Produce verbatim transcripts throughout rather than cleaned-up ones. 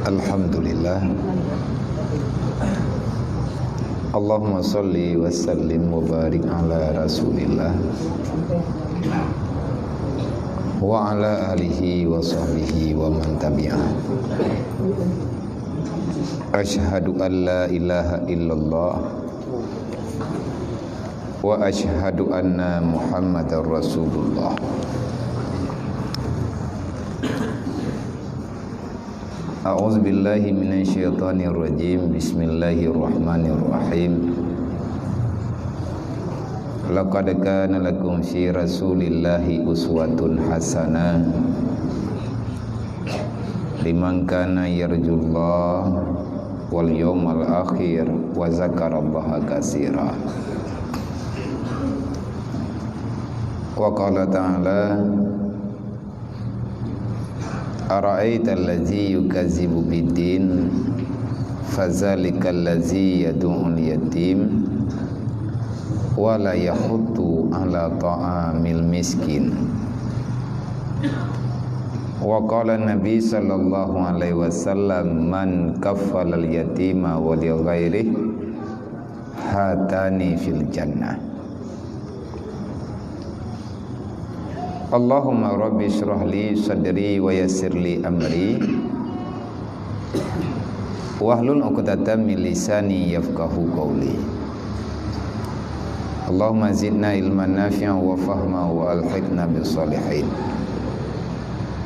Alhamdulillah. Allahumma shalli wa sallim wa barik ala Rasulillah wa ala alihi wa sahbihi wa man tabi'ah. Asyhadu an la ilaha illallah wa asyhadu anna Muhammadar Rasulullah. A'udzubillahi minasyaitonirrajim. Bismillahirrahmanirrahim. Laqad kana lakum fi Rasulillahi uswatun hasanah liman kana yarjullaha wal yaumal akhir wa dzakarallaha katsira. Wa qala ta'ala, "Ara'aital ladzi yukazzibu biddin, fadzalikal ladzi yadu'ul yatim, wa la yahuddu ala ta'amil miskin." Wa qala Nabi sallallahu alaihi wasallam, "Man kaffalal yatima wa li ghairihi, hatani fil jannah." Allahumma rabbi shrah li sadri wa yassir li amri wahlul 'uqdatam min lisani yafqahu qawli. Allahumma zidna ilman nafi'an wa fahma wa alhiqna bis salihin.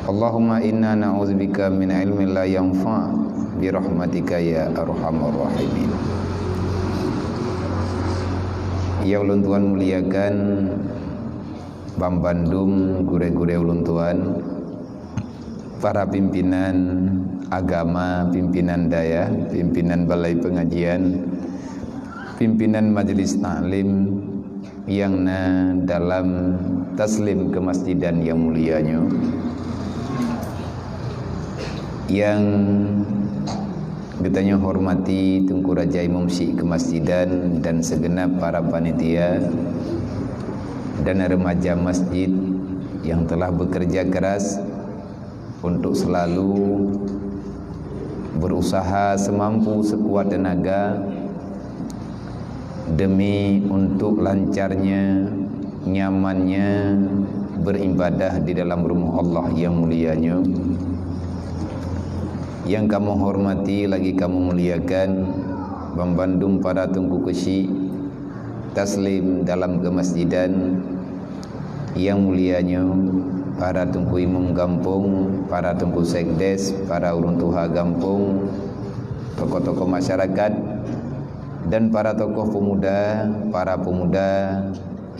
Allahumma inna na'udzubika min ilmin la yanfa' bi rahmatika ya arhamar rahimin. Nyang ulôn tuan muliakan banbandum gurée-gurée ulôn tuan, para pimpinan agama, pimpinan dayah, pimpinan balai pengajian, pimpinan majelis taklim, nyang na dalam taslim keumasjidan nyang mulia nyoe, nyang geutanyoe hormati Teungku Raja Imum Syik Keumasjidan dan segenap para panitia dan remaja masjid yang telah bekerja keras untuk selalu berusaha semampu sekuat tenaga demi untuk lancarnya, nyamannya beribadah di dalam rumah Allah yang mulia nyoe. Yang kamoe hormati lagi kamoe muliakan, banbandum para teungku keuchik, taslim dalam keumasjidan, yang mulia nyoe, para teungku imum gampông, para teungku sekdes, para ureuëng tuha gampông, tokoh-tokoh masyarakat, dan para tokoh pemuda, para pemuda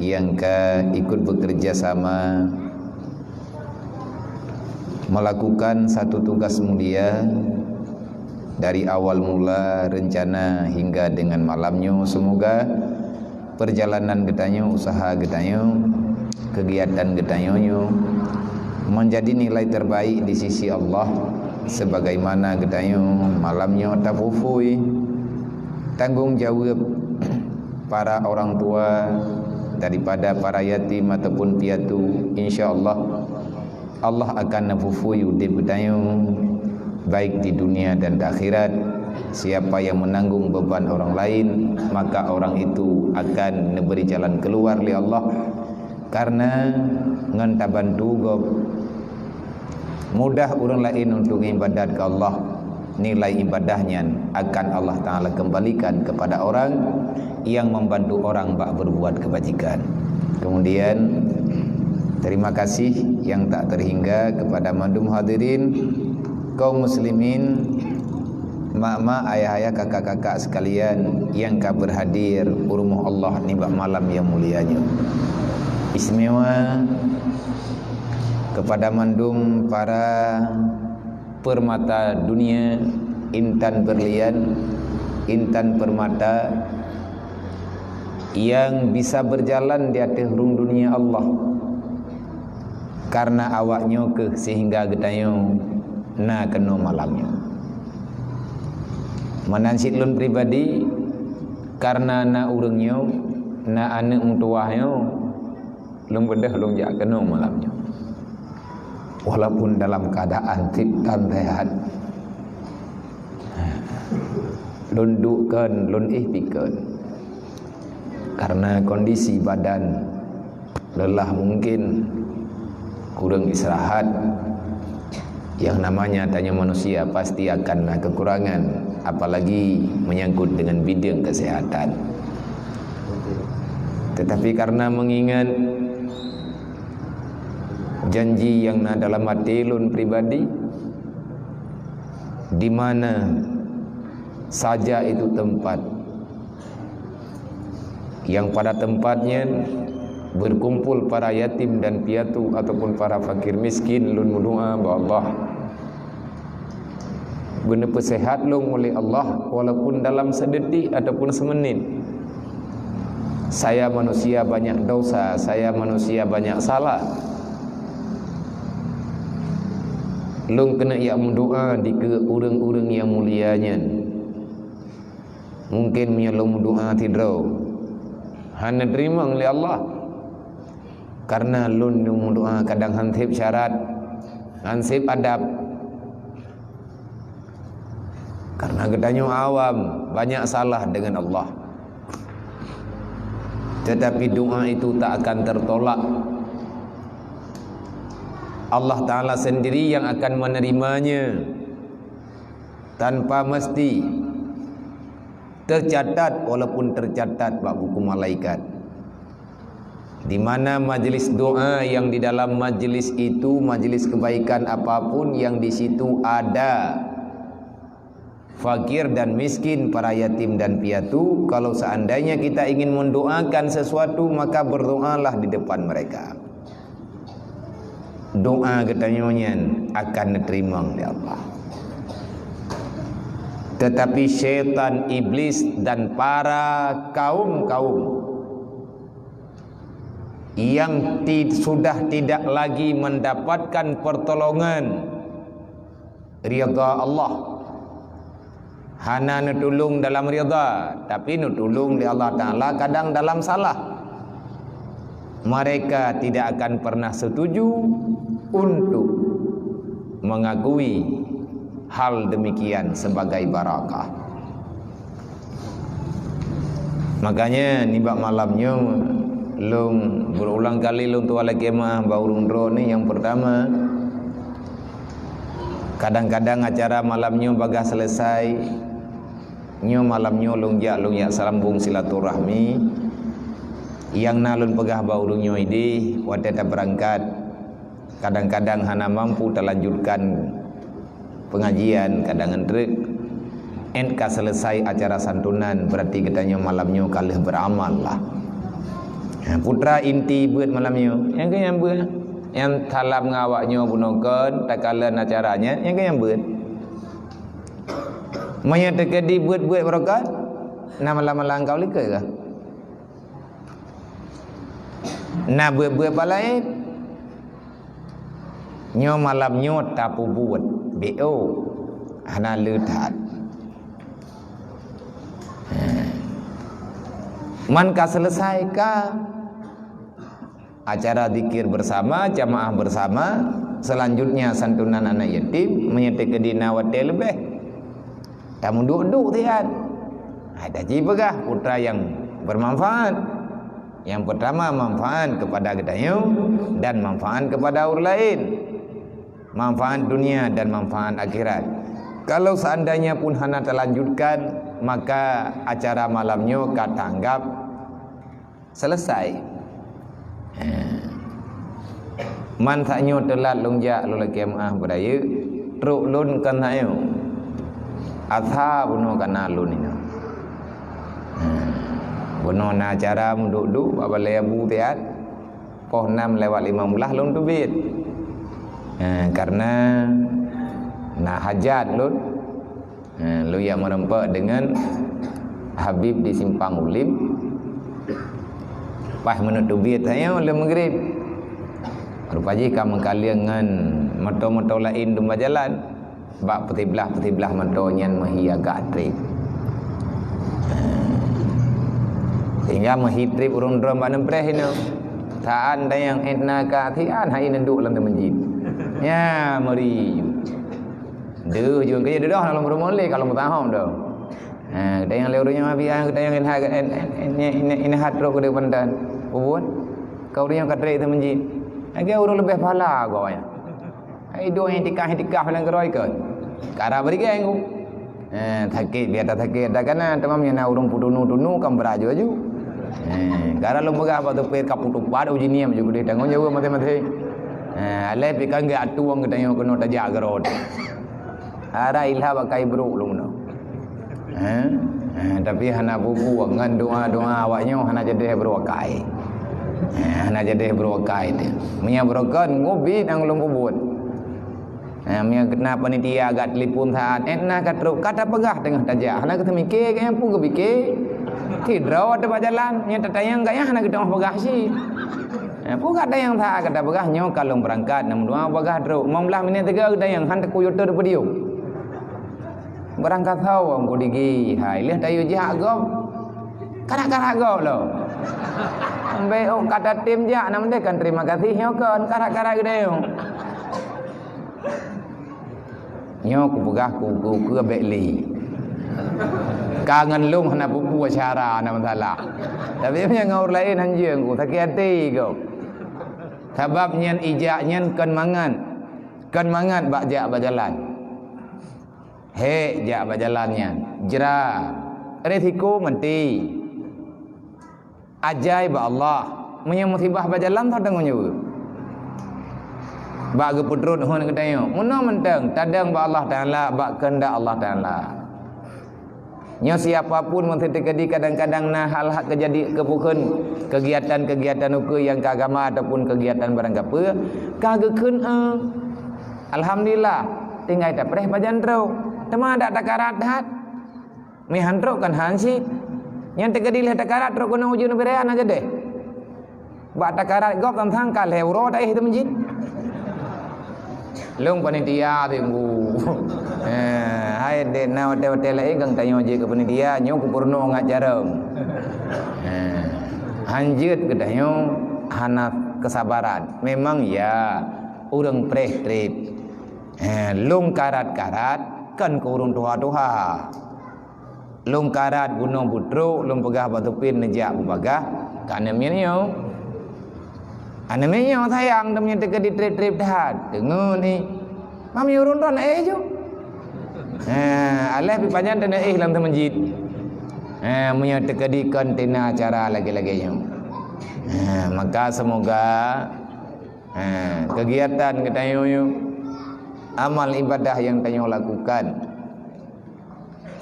yang ka ikut bekerja sama melakukan satu tugas mulia dari awal mula rencana hingga dengan malam nyoe. Semoga perjalanan geutanyoe, usaha geutanyoe, kegiatan geutanyoe nyoe menjadi nilai terbaik di sisi Allah, sebagaimana geutanyoe malam nyoe tapeuphôi tanggong jaweueb para orang tua daripada para yatim ataupun piatu. Insya Allah, Allah akan neupeuphôi udeb geutanyoe, baik di dunia dan di akhirat. Siapa yang menanggung beban orang lain, maka orang itu akan neubri jalan keuluar lé Allah, karena ngon tabantu gob mudah ureuëng laén untuk iébadat keu Allah, nilai ibadah nyan akan Allah Taala kembalikan kepada orang yang membantu orang bak berbuat kebajikan. Kemudian, terima kasih yang tak terhingga kepada mandum hadirin, kaum muslimin, mak-mak, ayah-ayah, kakak-kakak sekalian yang ka berhadir u rumoh Allah nibak malam yang mulia nyoe. Istimewa kepada mandum para permata dunia, intan berlian, intan permata yang bisa berjalan di ateueh rhueng dunia Allah karena awak nyoe keuh sehingga geutanyoe na keunoe malam nyoe. Meunan cit lôn pribadi, karena na ureuëng nyoe, na aneuëk meutuwah nyoe, lôn beudôh lôn jak keunoe malam nyoe. Walaupun dalam keadaan fit dan sehat, Lôn duek kon, lôn éh pih kon. Karena kondisi badan lelah mungkin, kurang istirahat, yang namanya tanyoe manusia pasti akan na kekurangan, apalagi menyangkut dengan bidang kesehatan. Tetapi karena mengingat janji yang na dalam hati lôn pribadi, di mana saja itu tempat, yang pada tempatnya berkumpul para yatim dan piatu ataupun para fakir miskin, lôn meudoa bak Allah, beuneupeusehat lôn oleh Allah, walaupun dalam sedetik ataupun semenit. Saya manusia banyak dosa, saya manusia banyak salah. Lôn keuneuk jak meudoa dikeue ureuëng-ureuëng nyang mulia nyan. Mungkin meunyoe lôn meudoa sidroe, hana teurimong lé Allah. Karena lôn nyang meudoa kadang han sép syarat, han sép adab. Karena geutanyoe awam, banyak salah dengan Allah. Tetapi doa itu tak akan tertolak. Allah Ta'ala sendiri yang akan menerimanya tanpa mesti. Tercatat, walaupun tercatat bak buku malaikat. Di mana majlis doa yang di dalam majlis itu, majlis kebaikan apapun yang di situ ada fakir dan miskin, para yatim dan piatu, kalau seandainya kita ingin mendoakan sesuatu, maka berdoalah di depan mereka. Doa geutanyoe nyan akan neuteurimong lé Allah. Tetapi syaitan iblis dan para kaum-kaum yang ti-, sudah tidak lagi mendapatkan pertolongan ridha Allah, hana neutulông dalam ridha, tapi neutulông lé Allah Ta'ala kadang dalam salah. Mereka tidak akan pernah setuju untuk mengakui hal demikian sebagai barakah. Makanya nibak malam nyoe lôn berulang kali lôn tuan lakée meu'ah bak ureuëng droe ni. Yang pertama, kadang-kadang acara malam nyoe bagaih selesai. Nyoe malam nyoe lôn jak, lôn jak sambông silaturahmi. Nyang na lôn peugah bak ureuëng nyoe idéh, watée tabeurangkat, kadang-kadang hana mampu talanjutkan pengajian, kadang ngon treuk. Ét ka selesai acara santunan, berarti geutanyoe malam nyoe ka lheueh beuramal lah. Ha, putra inti beuet malam nyoe. Nyang keu nyang beuet. Nyang salam ngon awak nyoe bunoe kon, takalon acara nyan, nyang keu nyang beuet. Meunyoe teukeudi beuet-beuet barokon, na malam-malam kau likot kah? Na beuet-beuet pat laén. Nyoe malam nyoe tapeubuet B O, hana le that. Man ka selesai ka acara zikir bersama, jamaah bersama, selanjutnya santunan anak yatim, meunyoe teukeudi na watée leubeh. Tameuduek-duek siat. Hai taji peugah putra nyang bermanfaat. Yang pertama, manfaat kepada geutanyoe dan manfaat kepada ureuëng laén. Manfaat dunia dan manfaat akhirat. Kalau seandainya pun hana talanjutkan, maka acara malam nyoe ka taanggap selesai. Ha. Man saat nyoe teulat lôn jak, lôn lakée meu'ah beurayeuk, trok lôn kon saat nyoe. Asa bunoe ka na lôn inoe. Ha. Bunoe na acara meuduek-duek bak balée Abu Tiat. Poh nam lewat lima belas lôn teubiet. Ha, karena na hajat lôn. Ha, lôn jak meureumpok deungon Habib di Simpang Ulim. Pas meuneuk teubiet saat nyoe lheueh meugrib. Rupa jih ka meukaleng ngon moto-moto laén dum bak jalan. Bak peusiblah-peusiblah moto nyan meuhi agak treb. Sehingga meuhi treb ureuëng droe bak neupreh inoe. Saat dayang etna ka sian hai neuduek lam teumeuji. Nya meuri. Deuh jeuet keu dudoh lam peurumoh lé kalau meutahom tu. Ha, geutanyoe lé ureueng nyang mabiah, geutanyoe inha-, in-, in-, in-, in-, inha trok keu depan dan. Peubuet. Ka ureueng nyang ka trek teuh meujit. Lagèe ureueng leubeh pahala goe nyan. Hai dua iktikaf-iktikaf lam keurôi kon. Kara bari geng ku. Eh, sakét biasa sakét dak kana, teuma meunyoe na ureueng peutunu-tunu kan beuraju-aju. Eh, kara lôn peugah bak supir ka peutupat uji niem ju keudeh tanggong jaweueb maté-maté. Eh, alah pi kan geuatueng geutanyoe keunoe tajak keurôi. Ara ilha bak kai brok lom na. Eh? Eh, tapi hana bubu ngon doa-doa awak nyoe hana jadi brok kai. Eh, hana jadi brok kai teuh. Meunyoe brok kan ngubi nang lom bubuet. Eh, meunyoe na panitia agak telepon saat, eh, na ka trok, ka tapeugah teungoh tajak. Hana keu teumike, keu nyang pun geupike. Sidroe teuh bak jalan, nyoe tatanyong gaya hana geutanyoe peugah cit. Eh, peugah dayang that kata peugah nyoe ka lôn beurangkat, nam dua bagah trok. Limong blah minit teuga dayang han teukuyue teu podium. Beurangkat sawa ku digi, hai lheueh tayue jak gob. Karak-karak gob lo. Sampai oh kata tim jak nam deh kan terima kasih nyoe kon karak-karak geude nyoe. Nyoe kupeugah ku, ku, ku abék lé. Ka ngon lôn hana peue-peue syara hana masalah. Tapi meunyoe ngon ureueng laén hanjeueng ku, sakét até ku. Sabab nyan ijak nyan kon mangat. Kon mangat bak jak bak jalan. Hék jak bak jalan nyan. Jra. Risiko maté. Ajai bak Allah. Meunyoe musibah bak jalan, soe tanggong jaweueb? Bak geupeutrok hon geutanyoe. Meunoe mantong, tadong bak Allah Taala, bak keundak Allah Taala. Nyoe siapa pun meuseuti kadang-kadang na hal hak keujadi keupukheun kegiatan-kegiatan ukeue nyang keu agama ataupun kegiatan barang kapeue, ka geukheun, eh, alhamdulillah, tinggai tapreh pajan trok. Teuma dak takarat that. Meuhan trok kan han cit. Nyang teukeudi lheueh takarat trok keunoe ujeuen nibak raya na gadeh. Bak takarat gob sang-sang ka lhée uroe taéh teuh meujit. Lôn panitia teunggu. Eh, hai dek na watée-watée laén kang tanyoe jeuet keu panitia, nyoe kupeurunoe ngat jareueng. Eh, han jeuet keu tanyoe hana keusabaran. Memang ya, ureuëng preh treb. Eh, lôn karat-karat kan keu ureuëng tuha-tuha. Lôn karat bunoe butrok, lôn peugah bak supir neujak beubagaih, ka aneuk miet nyoe. Aneuk miet nyoe sayang, dan meunyoe teuka di treb-treb that, teungeut ni. Mam nyoe ureuëng droe na éh ju. Ha, alah pi pajan teuna éh lam teumeujit. Ha, meunyoe teuka di kontena acara lagée-lagée nyoe. Ha, maka semoga, ha, kegiatan geutanyoe nyoe, amal ibadah nyang tanyoe lakukan,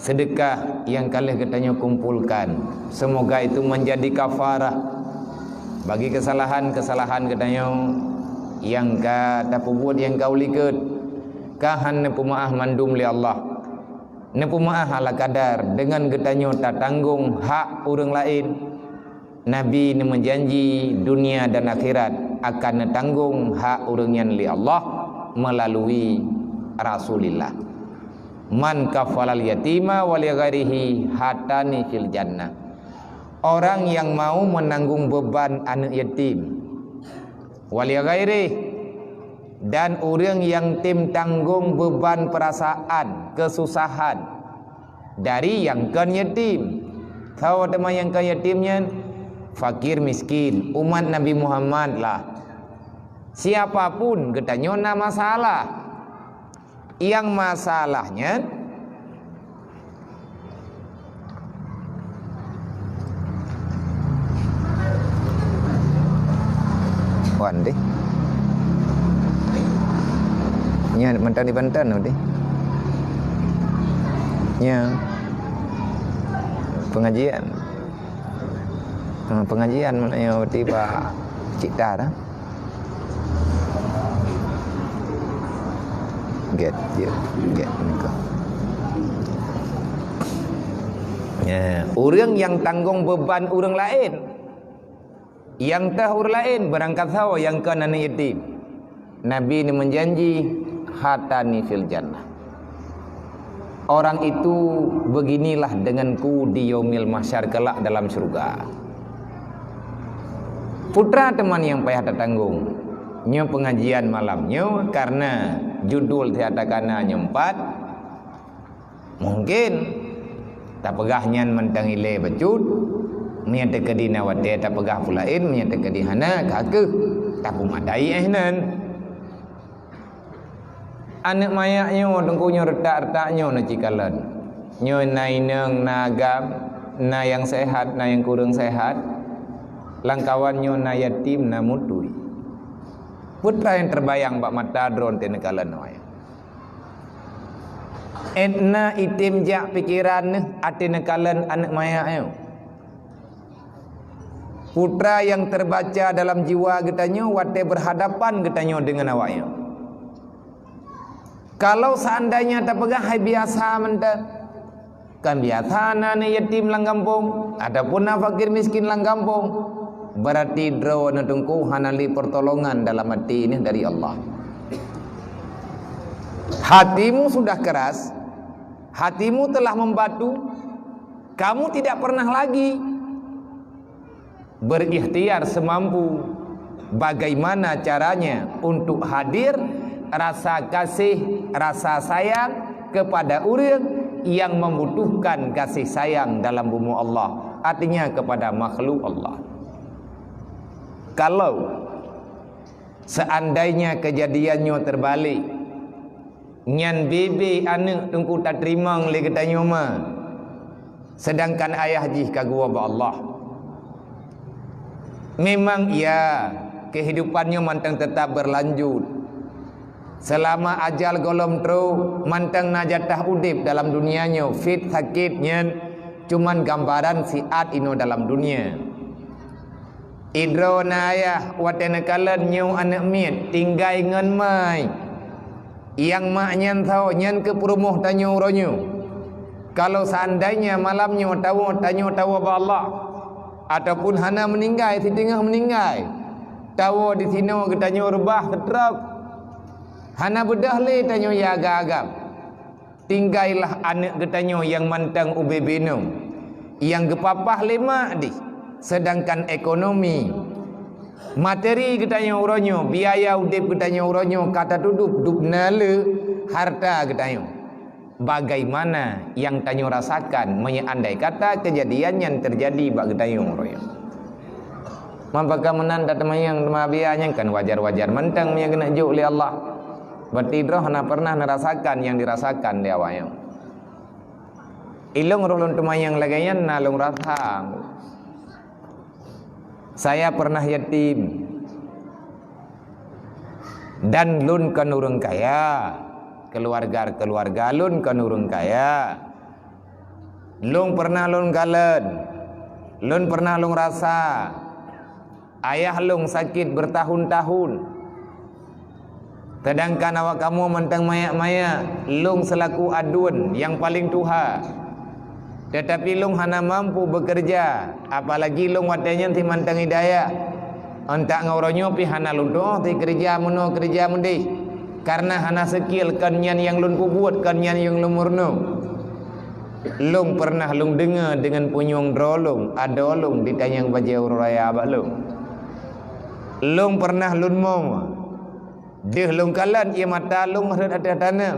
seudeukah nyang ka lheueh geutanyoe kumpolkan, semoga itu menjadi kafarah bagi keusalahan-keusalahan geutanyoe nyang ka tapeubuet nyang ka u likot, ka han neupeumeuáh mandum lé Allah. Neupeumeuáh ala kadar deungon geutanyoe tatanggong hak ureuëng laén. Nabi neumeujanji dunia dan akhirat akan neutanggong hak ureuëng nyan lé Allah meulalu Rasulillah. "Man kafalal yatima wa li ghairihi hatani fil jannah." Orang yang mau menanggung beban aneuk yatim, wa li ghairihi, dan ureuëng nyang tem tanggong beban peurasaan keususahan dari nyang kon yatim. Soe teuma nyang kon yatim nyan? Fakir miskin, umat Nabi Muhammad lah. Siapa pun geutanyoe na masalah. Nyang masalah nyan wan deh. Nyan mantong di Banten tu deh. Nya pengajian. Ha, pengajian maknanya berarti bak cik tar, ha? Get, get, get niko. Ya, ureuëng nyang tanggong beban ureuëng laén. Nyang teuh ureuëng laén, beurangkat sawoe nyang kon aneuk yatim. Nabi ni meujanji, "Hatani fil jannah." Orang itu beginilah denganku di yaumil mahsyar kelak dalam syurga. Putra teuma nyang payah tatanggong. Nyoe pengajian malam nyoe karena judul siat takana nyoe empat, mungkin tapeugah nyan mantong ilée bacut, meunyoe teukeudi na watée tapeugah peue laén, meunyoe teukeudi hana, ka kheueh tapeumadai eh nan. Aneuëk manyak nyoe, teungku, nyoe reutak-reutak nyoe na cikalon. Nyoe na inong, na agam, na nyang sehat, na nyang kureueng sehat. Lamkawan nyoe na yatim, na mutui. Peue nyang teubayang bak mata droe teuh neukalon awaknyan. Edna item jak pikeran neuh até neukalon aneuëk manyak nyoe. Putra nyang teubaca dalam jiwa geutanyoe watée beuhadapan geutanyoe deungon awaknyan. Kalau seandainya tapeugah hai biasa mantong, kan biasa na aneuëk yatim lam gampông ataupun na fakir miskin lam gampông, berarti droe neuh teungku hana lé pertolongan dalam até neuh dari Allah. Hatimu sudah keras, hatimu telah membatu, kamu tidak pernah lagi berikhtiar semampu bagaimana caranya untuk hadir rasa kasih, rasa sayang kepada ureuëng yang membutuhkan kasih sayang dalam bumoe Allah, artinya kepada makhluk Allah. Kalau seandainya kejadian nyoe terbalik, nyan bebe aneuëk teungku tateurimong lé geutanyoe ma, sedangkan ayah jih ka geuwoe bak Allah. Memang iya, kehidupan nyoe mantong tetap berlanjut. Selama ajal gohlom trok, mantong na jatah udeb dalam dunia nyoe, fit sakét nyan cuman gambaran siat inoe dalam dunia. Idroe na ayah watée neukalon nyoe aneuëk miet tinggai ngon mai. Nyang mak nyan tho nyan keuh peurumoh tanyoe uroe nyoe. Kalau seandainya malam nyoe tawoe, tanyoe tawoe bak Allah, ataupun hana meuninggai siteungoh meuninggai, tawoe disinoe geutanyoe reubah seutrok, hana beudôh lé tanyoe ya agam-agam. Tinggailah aneuëk geutanyoe nyang mantong ubé binong, nyang geupapah lé mak dih, sedangkan ekonomi, materi geutanyoe uroe nyoe, biaya udeb geutanyoe uroe nyoe ka tatudub dub na le harta geutanyoe. Bagaimana nyang tanyoe rasakan meunyoe andai kata keujadian nyan teujadi bak geutanyoe uroe nyoe? Maka meunan tateumanyong teuma biaya nyan kan wajar-wajar mantong meunyoe keuneuk jok lé Allah. Berarti droe hana pernah neurasakan nyang dirasakan lé awaknyan. Ilong roh lôn teumanyong lagée nyan na lôn rasa. Saya pernah yatim dan lôn kon ureuëng kaya. Keluarga-keluarga lôn kon ureuëng kaya. Lôn pernah lôn kalon, lôn pernah lôn rasa. Ayah lôn sakét beurtahun-tahun. Sedangkan awak kamoe mantong manyak-manyak, lôn seulaku aduen nyang paleng tuha. Teutapi lôn hana mampu beukeureuja, apalagi lôn watée nyan simantong hidayah. Euntak ngon uroe nyoe pih hana lôn tuoh sikeureuja meunoe keureuja meudeh, kareuna hana seukil kon nyan nyang lôn peubuet, kon nyan nyang lôn meurunoe. Lôn pernah lôn deungoe deungon punyueng droe lôn, adoe lôn ditanyong bajée uroe raya bak lôn. Lôn pernah lôn mo, deuh lôn kalon ié mata lôn rhot ateueh tanoh.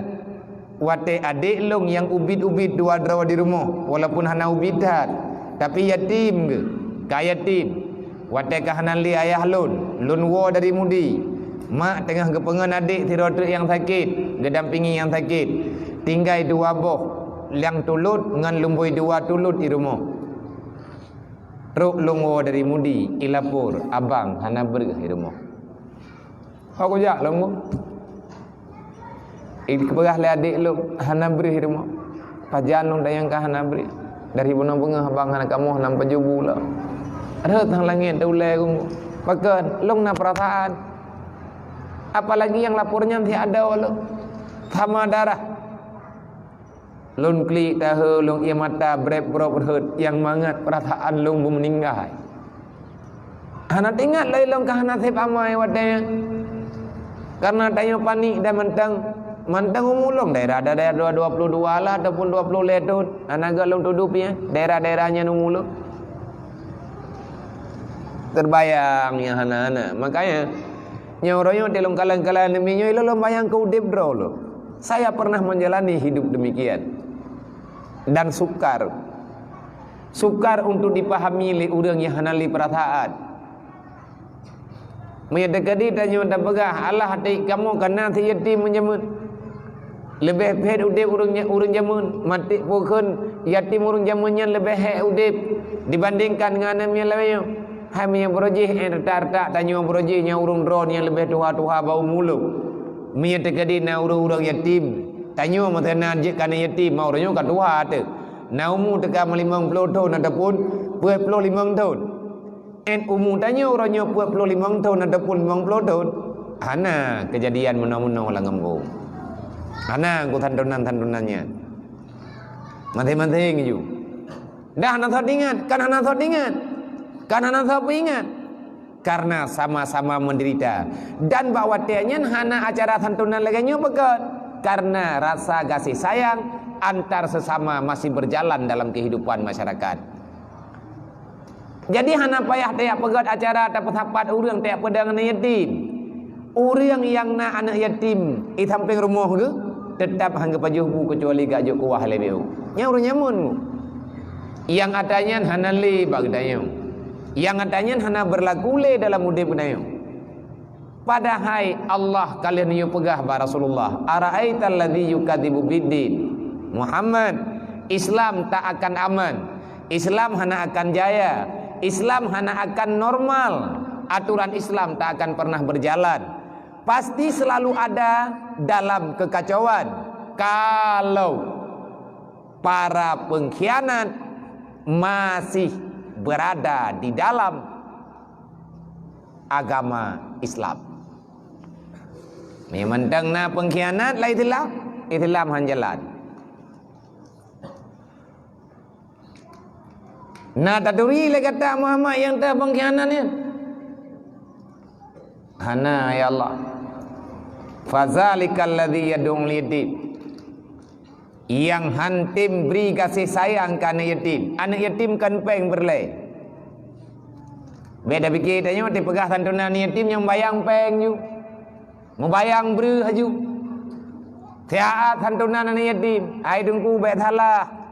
Watée adék lôn nyang ubit-ubit dua droe di rumoh, walaupun hana ubit that, tapi yatim geuh, ka yatim. Watée ka hana lé ayah lôn, lôn woe dari Mudi. Mak teungoh geupeungon adék sidroe treuk nyang sakét, geudampingi nyang sakét. Tinggai dua boh, nyang tulot ngon lumboi dua tulot di rumoh. Trok lôn woe dari Mudi, ilapor, abang hana breueh di rumoh. Ho kujak lôn woe. Ipeugah lé adék lôn, hana breueh di rumoh. Pajan lôn tanyong ka hana breueh. Dari bunoe beungoh abang hana kamoe hana pajoh bu lom. Rhot tang langét ulée gung. Pakon, lôn na peurasaan. Apalagi nyang lapor nyan si adoe lôn. Sama darah. Lôn klik tahe, lôn ié mata breb-brob rhot nyang mangat peurasaan lôn beumeuninggai. Hana teuingat lé lôn ka hana sép amai watée nyan. Kareuna tanyoe panik dan mantong, mantong umu lôn daerah-daerah dua, dua puluh dua lah ataupun dua puluh lhée thon. Hana gét lôn tudoh pih, daerah-daerah nyan umu lôn. Teubayang nyang hana-hana. Makanya, Nyoe uroe nyoe teuh lôn kalon-kalon namiet nyoe, ilôn lôn bayang keu udeb droe lôn. Saya pernah menjalani hidup demikian. Dan sukar. Sukar untuk dipahami lé ureuëng nyang hana lé peurasaan. Meunyoe teukeudi tanyoe tapeugah, "Allah, até kamoe ka na si yatim meunjameun." Leubeh phet udeb ureuëng nya-, ureuëng jameun, maté peue kheun yatim ureuëng jameun nyan leubeh hék udeb dibandingkan ngon aneuëk miet lawét nyoe. Hai meunyoe beurojih, eh, retak-retak tanyoe beurojih nyan ureuëng droe nyang leubeh tuha-tuha bak umu lom. Meunyoe teukeudi na ureuëng-ureuëng yatim, tanyoe meuteuna jeuet kana yatim, ma ureuëng nyoe ka tuha teuh. Na umu teuka meulimong ploh thon ataupun peuet ploh limong thon. En umu tanyoe uroe nyoe peuet ploh limong thon ataupun limong ploh thon. Hana keujadian meunoe-meunoe lam gampông. Hana ku santunan-santunan nyan. Maséng-maséng ju. Dah hana sot ingat, kan hana sot ingat. Kan hana sot peuingat. Karena sama-sama menderita. Dan bak watée nyan hana acara santunan lagée nyoe peugah. Karena rasa gaséh sayang antar sesama masih berjalan dalam kehidupan masyarakat. Jadi hana payah tajak peugét acara tapeusapat ureuëng tajak peudong aneuëk yatim. Ureuëng nyang na aneuëk yatim i sampéng rumoh geuh, teutab han geupajoh bu keucuali geujok kuah lé B O. Nyan ureuëng nyameun. Nyang ata nyan hana lé bak geutanyoe. Nyang ata nyan hana beurlaku lé dalam udeb geutanyoe. Padahai Allah ka lheueh neuyue peugah bak Rasulullah, "Ara'aital ladzi yukadzibu biddin." Muhammad, Islam tak akan aman. Islam hana akan jaya. Islam hana akan normal. Aturan Islam tak akan pernah berjalan. Pasti selalu ada dalam kekacauan. Kalau para pengkhianat masih berada di dalam agama Islam. Meunyoe mantong na pengkhianat lam Islam, Islam han jalan. Na taturi lé gata Muhammad nyang teuh pengkhianat nyan? Hana, ya Allah. Fadzalikal ladzi yad'ul yatim. Nyang han tem bri gaséh sayang keu aneuëk yatim. Aneuëk yatim kon péng peureulée. Bék tapike tanyoe tapeugah santunan aneuëk yatim nyang bayang péng ju. Meubayang breueh ju. Siat santunan aneuëk yatim. Hai Teungku, bék salah.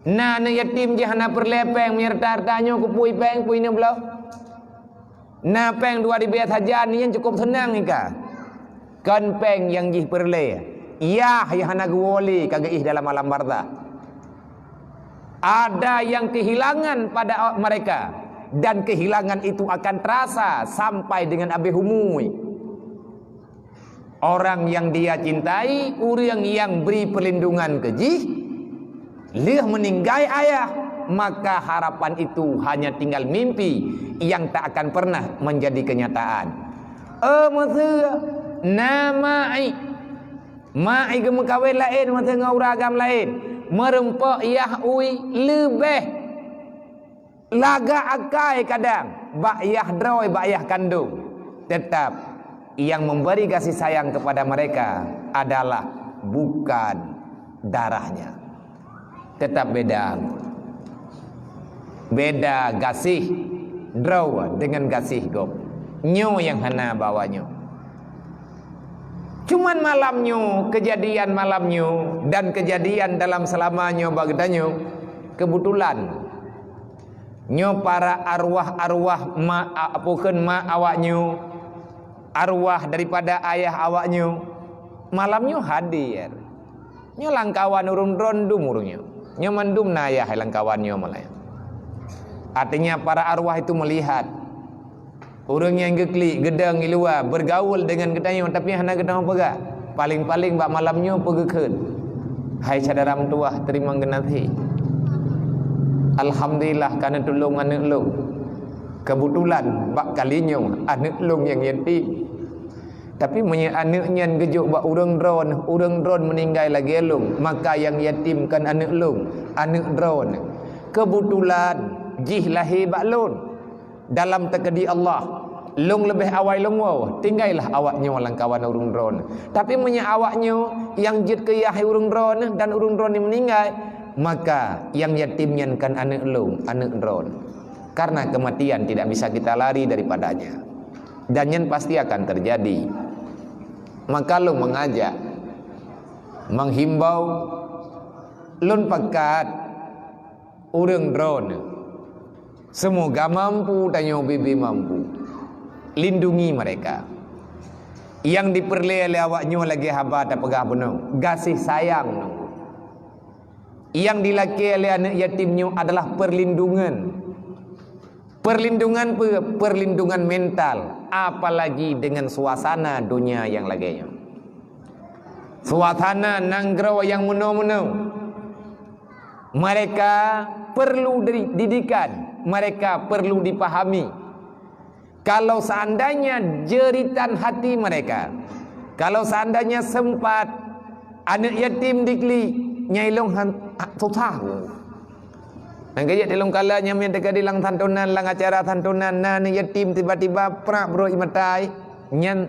Na aneuëk yatim jih hana peureulée péng, meunyoe rata-rata nyoe keupeue péng, peue ineuk bloe. Na péng dua ribée sajan nyan cukup seunang ika. Kon péng nyang jih peureulée, yah nyang hana geuwoe lé ka geuéh dalam alam barzakh. Ada yang kehilangan pada mereka, dan kehilangan itu akan terasa sampai dengan abéh umui. Orang yang dia cintai, ureuëng nyang bri perlindungan keu jih, lheueh meuninggai ayah, maka harapan itu hanya tinggal mimpi yang tak akan pernah menjadi kenyataan. Oh, meuseu na ma ai. Ma ai geumeukawen laén meuseu ngon ureuëng agam laén. Meurumpok yah ui leubeh lagak akai kadang bak yah droe, bak yah kandong. Tetap yang memberi kasih sayang kepada mereka adalah bukan darahnya. Tetap beda. Beda gaséh droe dengan gaséh gob. Nyoe nyang hana bak awak nyoe. Cuman malam nyoe, kejadian malam nyoe dan kejadian dalam selama nyoe bak geutanyoe, kebetulan nyoe para arwah-arwah ma, a, apa kheun ma awak nyoe, arwah daripada ayah awak nyoe, malam nyoe hadir. Nyoe lam kawan ureuëng droe dum ureuëng nyoe. Nyoe mandum na ayah lam kawan nyoe malam nyoe. Artinya para arwah itu melihat ureuëng nyang geuklik, geudong di luwa, bergaul dengan geutanyoe, tapi hana geutanyoe peugah. Paling-paling bak malam nyoe peugeukeun. Hai syedara meutuwah, teurimong geunaséh. Alhamdulillah ka neutulông aneuëk lôn. Kebetulan bak kali nyoe aneuëk lôn nyang yatim. Tapi meunyoe aneuëk nyan geujok bak ureuëng droe, ureuëng droe meuninggai lagée lôn, maka nyang yatim kon aneuëk lôn, aneuëk droe. Kebetulan jih lahé bak lôn. Dalam takdir Allah, lôn leubeh awai lôn woe, tinggailah awak nyoe lam kawan ureuëng droe. Tapi meunyoe awak nyoe nyang jeuet keu yah ureuëng droe dan ureuëng droe meuninggai, maka nyang yatim nyan kon aneuëk lôn, aneuëk droe. Karena kematian tidak bisa kita lari daripadanya. Dan nyan pasti akan terjadi. Maka lôn mengajak, menghimbau, lôn pakat ureuëng droeneuh. Semoga mampu tanyoe ubé-bé mampu lindungi mereka. Nyang dipeureulee lé awak nyoe lagée haba tapeugah bunoe, gaséh sayang nunggu. Nyang dilakée lé aneuëk yatim nyoe adalah perlindungan. Perlindungan peue? Perlindungan mental, apalagi dengan suasana dunia yang lagée nyoe. Suasana nanggroe nyang meunoe-meunoe. Mereka perlu di-, didikan, mereka perlu dipahami. Kalau seandainya jeritan hati mereka, kalau seandainya sempat aneuëk yatim diklik, nyai lôn han, ha, susah. Nyang keujeuet di lôn kala nyang meunan teuka di lam santunan, lam acara santunan, na aneuëk yatim tiba-tiba prak brok ié mata, nyan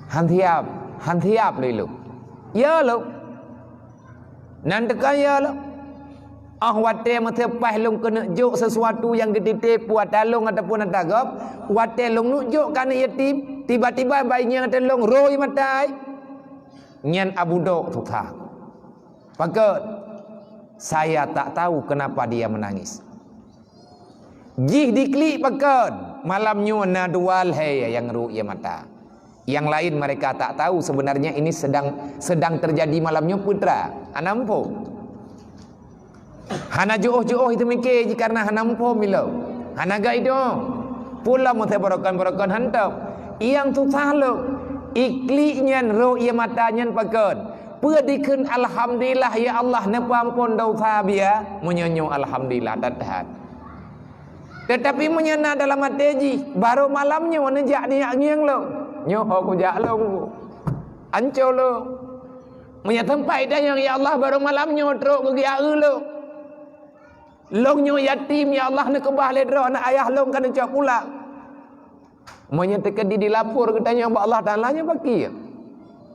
han siab, han siab lé lôn. Ya lôn. Nan teuka ya lom. Oh, watée meuseupah lôn keuneuk jok sesuatu nyang geutitép pu ata lôn ataupun ata gob, watée lôn neuk jok keu aneuëk yatim, tiba-tiba bayi nyang ata lôn roi matai, nyan Abu Dok tuha. Pakon? Saya tak tahu kenapa dia menangis. Jih diklik pakon, malam nyoe na dua lhée nyang rôk ié mata. Yang lain mereka tak tahu sebenarnya ini sedang, sedang terjadi malam nyoe peue teuma. Hana muphom. Hana jiôh-jiôh itu mikée jih karena hana muphom ilong. Hana gak itu. Pulang meuteuborokan-borokan hantom. Nyang susah lom. Iklik nyan rôk ié mata nyan pakon. Peue dikheun alhamdulillah ya Allah neupeuampon dosa biya, meunyoe nyoe alhamdulillah that-that. Tetapi meunyoe na dalam até jih, barô malam nyoe neujak nyak ngieng lom. Nyoe ho kujak lom. Anco lom. Meunyoe teumpat tanyong ya Allah barô malam nyoe trok keu geujak eu lom. Lôn nyoe yatim ya Allah neukeubah lé droe aneuk ayah lôn ka neucok pulang. Meunyoe teukeudi dilapor geutanyoe bak Allah Taala nyoe pakri?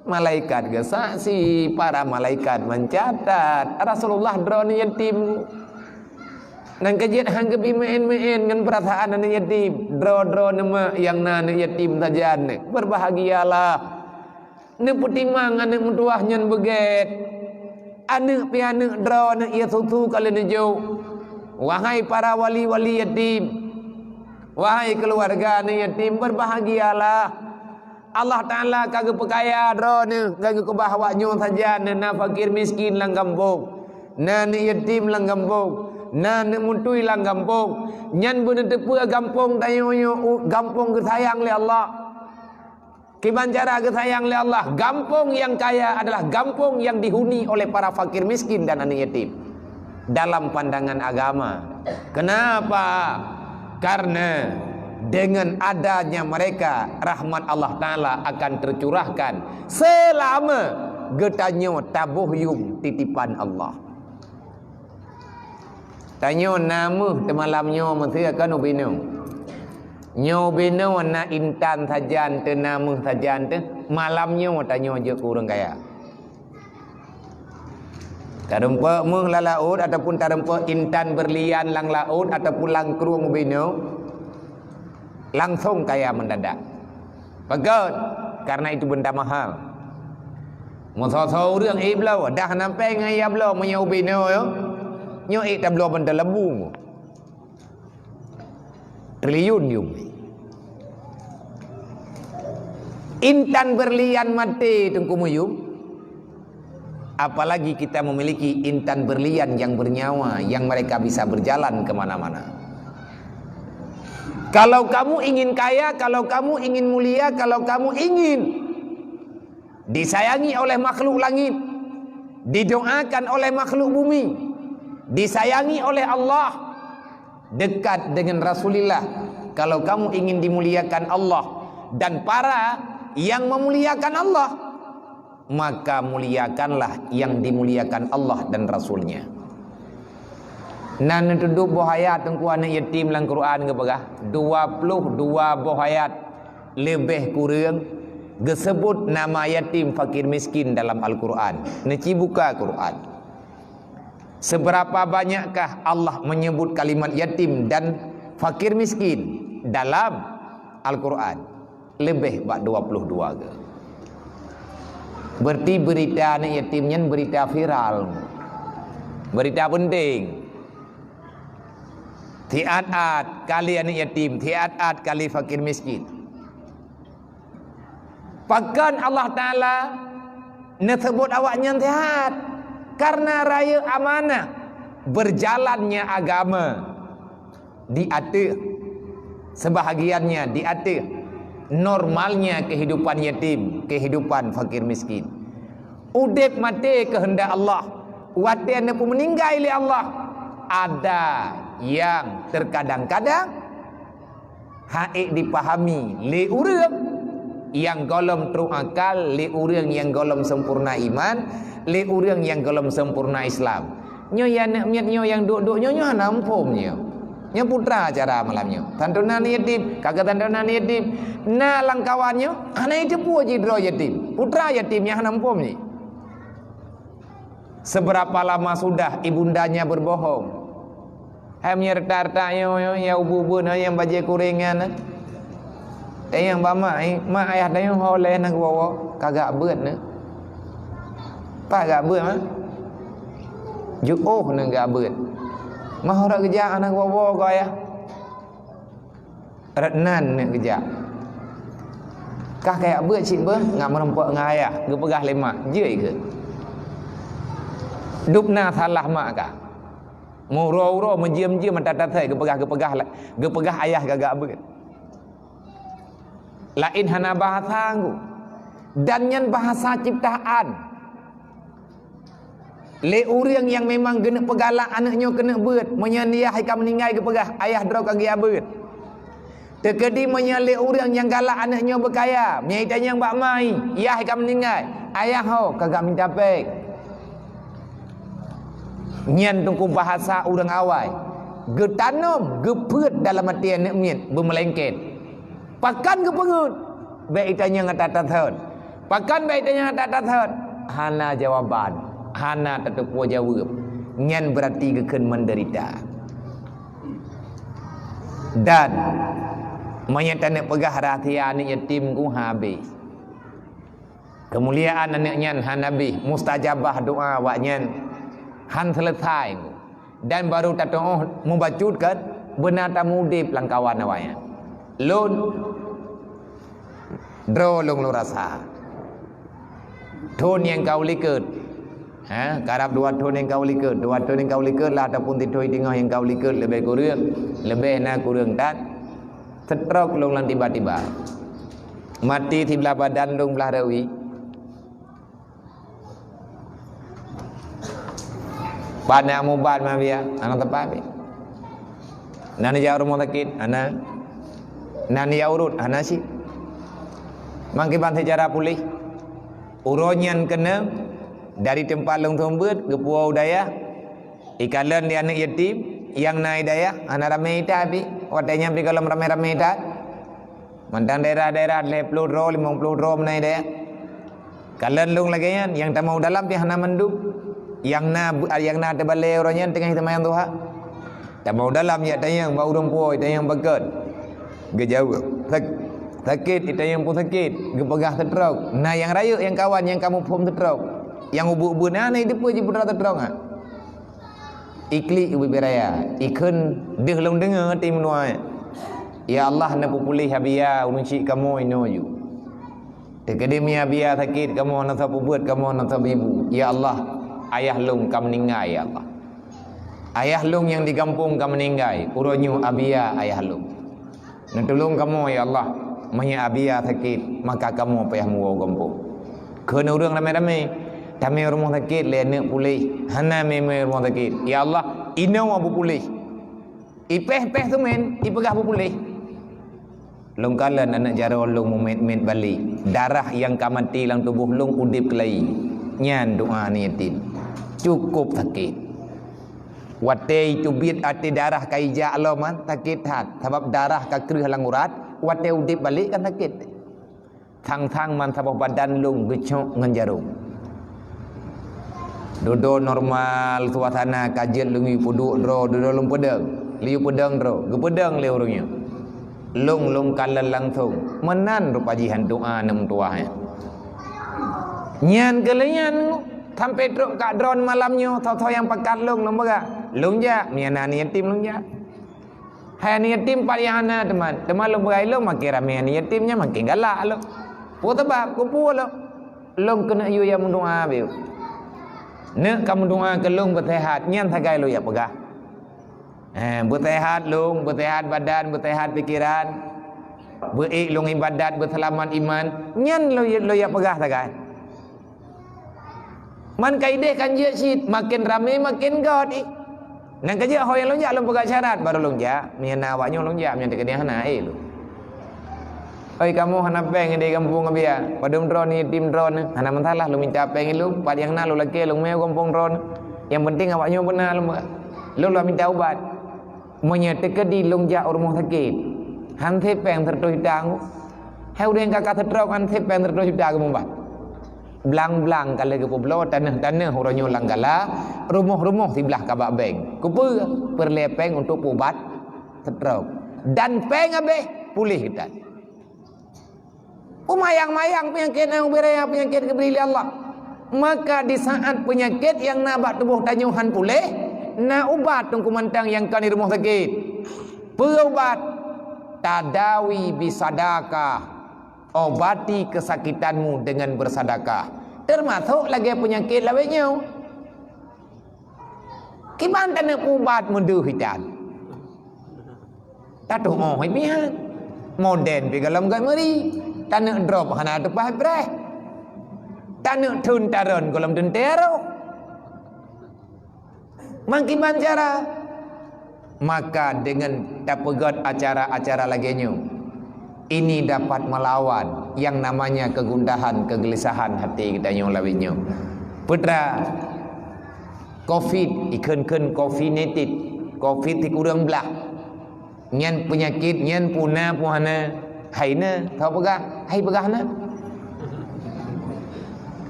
Malaikat geusaksi, para malaikat meucatat, Rasulullah droeneuh yatim. Nyang keujeuet han geubi meu'én-meu'én ngon peurasaan aneuk yatim. Droe-droe neumak nyang na aneuk yatim sajan. Berbahagialah. Neupeutimang aneuk meutuwah nyan beugét. Aneuk pih aneuk droe aneuk ié susu ka lheueh neujok. Wahai para wali-wali yatim, wahai keuluwarga aneuk yatim, berbahagialah. Allah Taala ka geupeukaya droeneuh, ka geukeubah awak nyoe sajan, na fakir miskin lam gampông, na aneuk yatim lam gampông, na aneuk mutui lam gampông. Nyan beuneuteupeu gampông tanyoe nyoe, u-, gampông geusayang lé Allah. Kiban cara geusayang lé Allah, gampông nyang kaya adalah gampông nyang dihuni oleh para fakir miskin dan aneuk yatim. Dalam pandangan agama. Kenapa? Karena dengan adanya mereka, rahmat Allah Taala akan tercurahkan selama geutanyoe taboh yuem titipan Allah. Tanyoe na méuh teumalam nyoe meusé kon ubé nyoe. Nyoe ubé nyoe na intan sajan teuh, na méuh sajan teuh, malam nyoe tanyoe jeuet keu ureuëng kaya. Tareumpok méuh lam laôt ataupun tareumpok intan beurlian lam laôt ataupun lam krueng ubé nyoe, langsong kaya mendadak. Pakon? Karena itu benda mahal. Meusoe-soe ureuëng ék bloe, dah na péng ngon ya bloe meunyoe ubé nyoe, nyoe ék tabloe banda lembu. Triliun yuem. Intan beurlian maté teungku meuyuem. Apalagi kita memiliki intan berlian yang bernyawa, yang mereka bisa berjalan ke mana-mana. Kalau kamu ingin kaya, kalau kamu ingin mulia, kalau kamu ingin disayangi oleh makhluk langit, didoakan oleh makhluk bumi, disayangi oleh Allah, dekat dengan Rasulullah. Kalau kamu ingin dimuliakan Allah dan para yang memuliakan Allah, maka muliakanlah yang dimuliakan Allah dan Rasul-Nya. Na neutudôh boh ayat teungku aneuk yatim lam Quran geupeugah, dua puluh dua boh ayat leubeh kureueng geuseubut nama yatim fakir miskin dalam Al-Quran. Neuci buka Quran. Seberapa banyakkah Allah menyebut kalimat yatim dan fakir miskin dalam Al-Quran, leubeh bak dua puluh dua go. Berarti beurita aneuk yatim nyan beurita viral. Beurita penting. Siat-at kali aneuk yatim, siat-at kali fakir miskin. Pakon Allah Taala neuseubut awaknyan siat? Karena rayeuk amanah, berjalannya agama di ateueh, sebahagiannya di ateueh normalnya kehidupan yatim, kehidupan fakir miskin. Udeb maté keuheundak Allah, watée neupeumeuninggai lé Allah, ada nyang terkadang-kadang hana ék jipahami lé ureuëng nyang gohlom trok akal, lé ureuëng nyang gohlom sempurna iman, lé ureuëng nyang gohlom sempurna Islam. Nyoe ya aneuk miet nyoe nyang duek-duek nyoe, nyoe hana muphom nyoe. Nyoe peue teuma cara malam nyoe. Santunan yatim, ka geusantunan yatim. Na lam kawan nyoe, hana jiteupeue jih droe yatim. Peue teuma yatim nyang hana muphom nyoe. Seberapa lama sudah ibundanya berbohong? Hai meunyoe rata-rata nyoe, nyoe, ya ubu-ubu na nyang bajée kuréng nyan na. Tanyong bak mak, eh, mak, ayah tanyong ho lé na geuwoe-woe, ka geubeuet na. Pat geubeuet, mak? Jiôh na geubeuet. Mah uroe geujak na geuwoe-woe keu ayah. Rot nan neuk geujak. Kah kayak beuet cit beuh, ngat meurumpok ngon ayah, geupeugah lé mak, jeuet keu. Dub na salah mak kah. Meuuroe-uroe, meujeuem-jeuem mata tasai geupeugah, geupeugah la-, geupeugah ayah gagak beuet. Laén hana bahasa nggu. Dan nyan bahasa ciptaan. Lé ureuëng nyang memang geuneuk peugalak aneuk nyoe keuneuk beuet, meunyoe yah ka meuninggai geupeugah, "Ayah droe ka geujak beuet." Teukeudi meunyoe lé ureuëng nyang galak aneuk nyoe beukaya, meunyoe itanyong bak ma, "Yah ka meuninggai, ayah ho ka geujak minta péng." Nyan teungku bahasa ureuëng awai, geutanom, geupeuet dalam até aneuk miet, beumeulengket. Pakon geupeungeut? Bék itanyong ata tasot. Pakon bék itanyong ata tasot? Hana jawaban, hana tateupeue jaweueb. Nyan beurati geukheun meudeurita. Dan meunyoe taneuk peugah rahsia aneuk yatim ku habéh. Keumuliaan aneuk nyan hana bih, mustajabah doa awaknyan han seuleusai. Dan barô tatuoh mubacut kan, beuna tamuudeb lam kawan awaknyan. Lôn, droe lôn lôn rasa. Thon nyang ka u likot. Ha, karab dua thon nyang ka u likot. Dua thon nyang ka u likot lah ataupun sithon teungoh nyang ka u likot leubeh kureueng, leubeh na kureueng that. Stroke lôn lam tiba-tiba. Maté siblah badan lôn blah rawi. Pat na mubat ma biya, hana teupah pih. Na neujak rumoh sakét, hana. Na neujak urot, hana cit. Mangkiban seucara puléh. Uroe nyan keunoe dari teumpat lôn seumeubeuet geupuwoe u dayah. Ikalon di aneuk yatim nyang na i dayah, hana ramé ita pih. Watée nyan pih gohlom ramé-ramé ita. Mantong daerah-daerah lhée ploh droe, limong ploh droe meunan i dayah. Kalon lôn lagée nyan, nyang tamong u dalam pih hana mandum. Nyang na, nyang na teubalée uroe nyan teungoh seumayang duha. Tamong u dalam jak tanyong bak ureuëng puwoe, tanyong pakon. Geujaweueb, "Sak-, sakét," itanyong peue sakét, geupeugah stroke. Na nyang rayeuk nyang kawan nyang ka muphom stroke. Nyang ubeut-ubeut na, na jiteupeue jih peue teuma stroke nyan. Iklik ubit raya, ikheun deuh lôn deungoe até meunoe. Ya Allah, neupeupuléh Abiya, ulôn cit kamoe inoe ju. Teukeudi mi Abiya sakét kamoe na sapeue beuet, kamoe na sapeue ibu. Ya Allah, ayah lôn ka meuninggai, ya Allah. Ayah lôn nyang di gampông ka meuninggai, uroe nyoe Abiya ayah lôn. Neutulông kamoe, ya Allah. Meunyoe Abiya sakét, maka kamoe payah muwoe gampông. Kheun ureuëng ramé-ramé, tamé rumoh sakét lé aneuk puléh, hana mé-mé rumoh sakét. Ya Allah, inoe beupuléh. Ipéh-péh seumén, ipeugah beupuléh. Lôn kalon aneuk jaroe lôn mumet-met balek. Darah nyang ka maté lam tuboh lôn udeb keulai. Nyan doa aneuk yatim. Cukôp sakét. Watée itubiet até darah ka ijak lom nyan sakét that, sabab darah ka kreueh lam urat, watée udeb balek kan sakét. Sang-sang man saboh badan lôn geucok ngon jarôm. Dudoe normal suasana ka jeuet lôn yue peuduek droe, dudoe lôn peudong. Lôn yue peudong droe, geupeudong lé ureuëng nyoe. Lôn, lôn kalon langsông. Meunan rupa jih hantu a aneuk meutuwah nyan. Nyan keuh lheueh nyan, sampoe trok ka droeneuh malam nyoe, tho-tho nyang pakat lôn, lôn peugah. Lôn jak, meunyo na aneuk yatim lôn jak. Hai aneuk yatim pat nyang hana teuma. Teuma lôn peugah lôn, makin ramé aneuk yatim nyan makin galak lôn. Peue sabab? Keupeue lôn? Lôn keuneuk yue jak meudoa beu. Neuk ka meudoa keu lôn beuseuhat, nyan sagai lôn jak peugah. Eh, beuseuhat lôn, beuseuhat badan, beuseuhat pikeran. Beu-ék lôn ibadat, beuseulamat iman. Nyan lôn, lôn jak peugah sagai. Man ka ideh kan jeuet cit, makin ramé makin göt ih. Nyan ka jeuet ho nyang lôn jak lôn peugah syarat, baru lôn jak. Meunyo na awak nyoe lôn jak, meunyo teukeudi hana, éh lôn. Oi kamoe hana péng di gampông Abia, padum droeneuh yatim droeneuh, hana masalah lôn minta péng ilôn, pat nyang na lôn lakée lôn mé u gampông droeneuh. Nyang penting awak nyoe beuna lôn, lôn, lôn minta ubat. Meunyo teukeudi lôn jak u rumoh sakét, han sép péng seratus juta ngon. Hai ureuëng ka ka stroke han sép péng seratus juta geumubat. Blang-blang ka lheueh geupeubloe, tanéh-tanéh uroe nyoe lam gala, rumoh-rumoh siblah ka bak bank. Keupeue? Peureulée péng untuk peuubat stroke. Dan péng habéh, puléh geutanyoe. Umayang-mayang peunyakét nyang ubé raya peunyakét geubri lé Allah. Maka di saat peunyakét nyang na bak tuboh tanyoe han puléh, na ubat teungku mantong nyang kon di rumoh sakét. Peue ubat? Tadawi bisadakah. Obati kesakitanmu dengan bersadakah. Teumasok lagée peunyakét lawét nyoe. Kiban taneuk peuubat meudeuh itan. Tatuoh óh hai pihan. Moden pi gohlom gét meuri. Taneuk drop hana teupaih preh. Taneuk thon taron gohlom teuntée roh. Mangkiban cara. Maka dengan tapeugét acara-acara lagée nyoe, ini dapat melawan yang namanya kegundahan, kegelisahan hati geutanyoe lawét nyoe. Putra, covid, ikheun-kheun covid nineteen, covid sikureueng blaih. Nyan peunyakét, nyan puna, puna. Hai na, tho peugah, hai peugah na.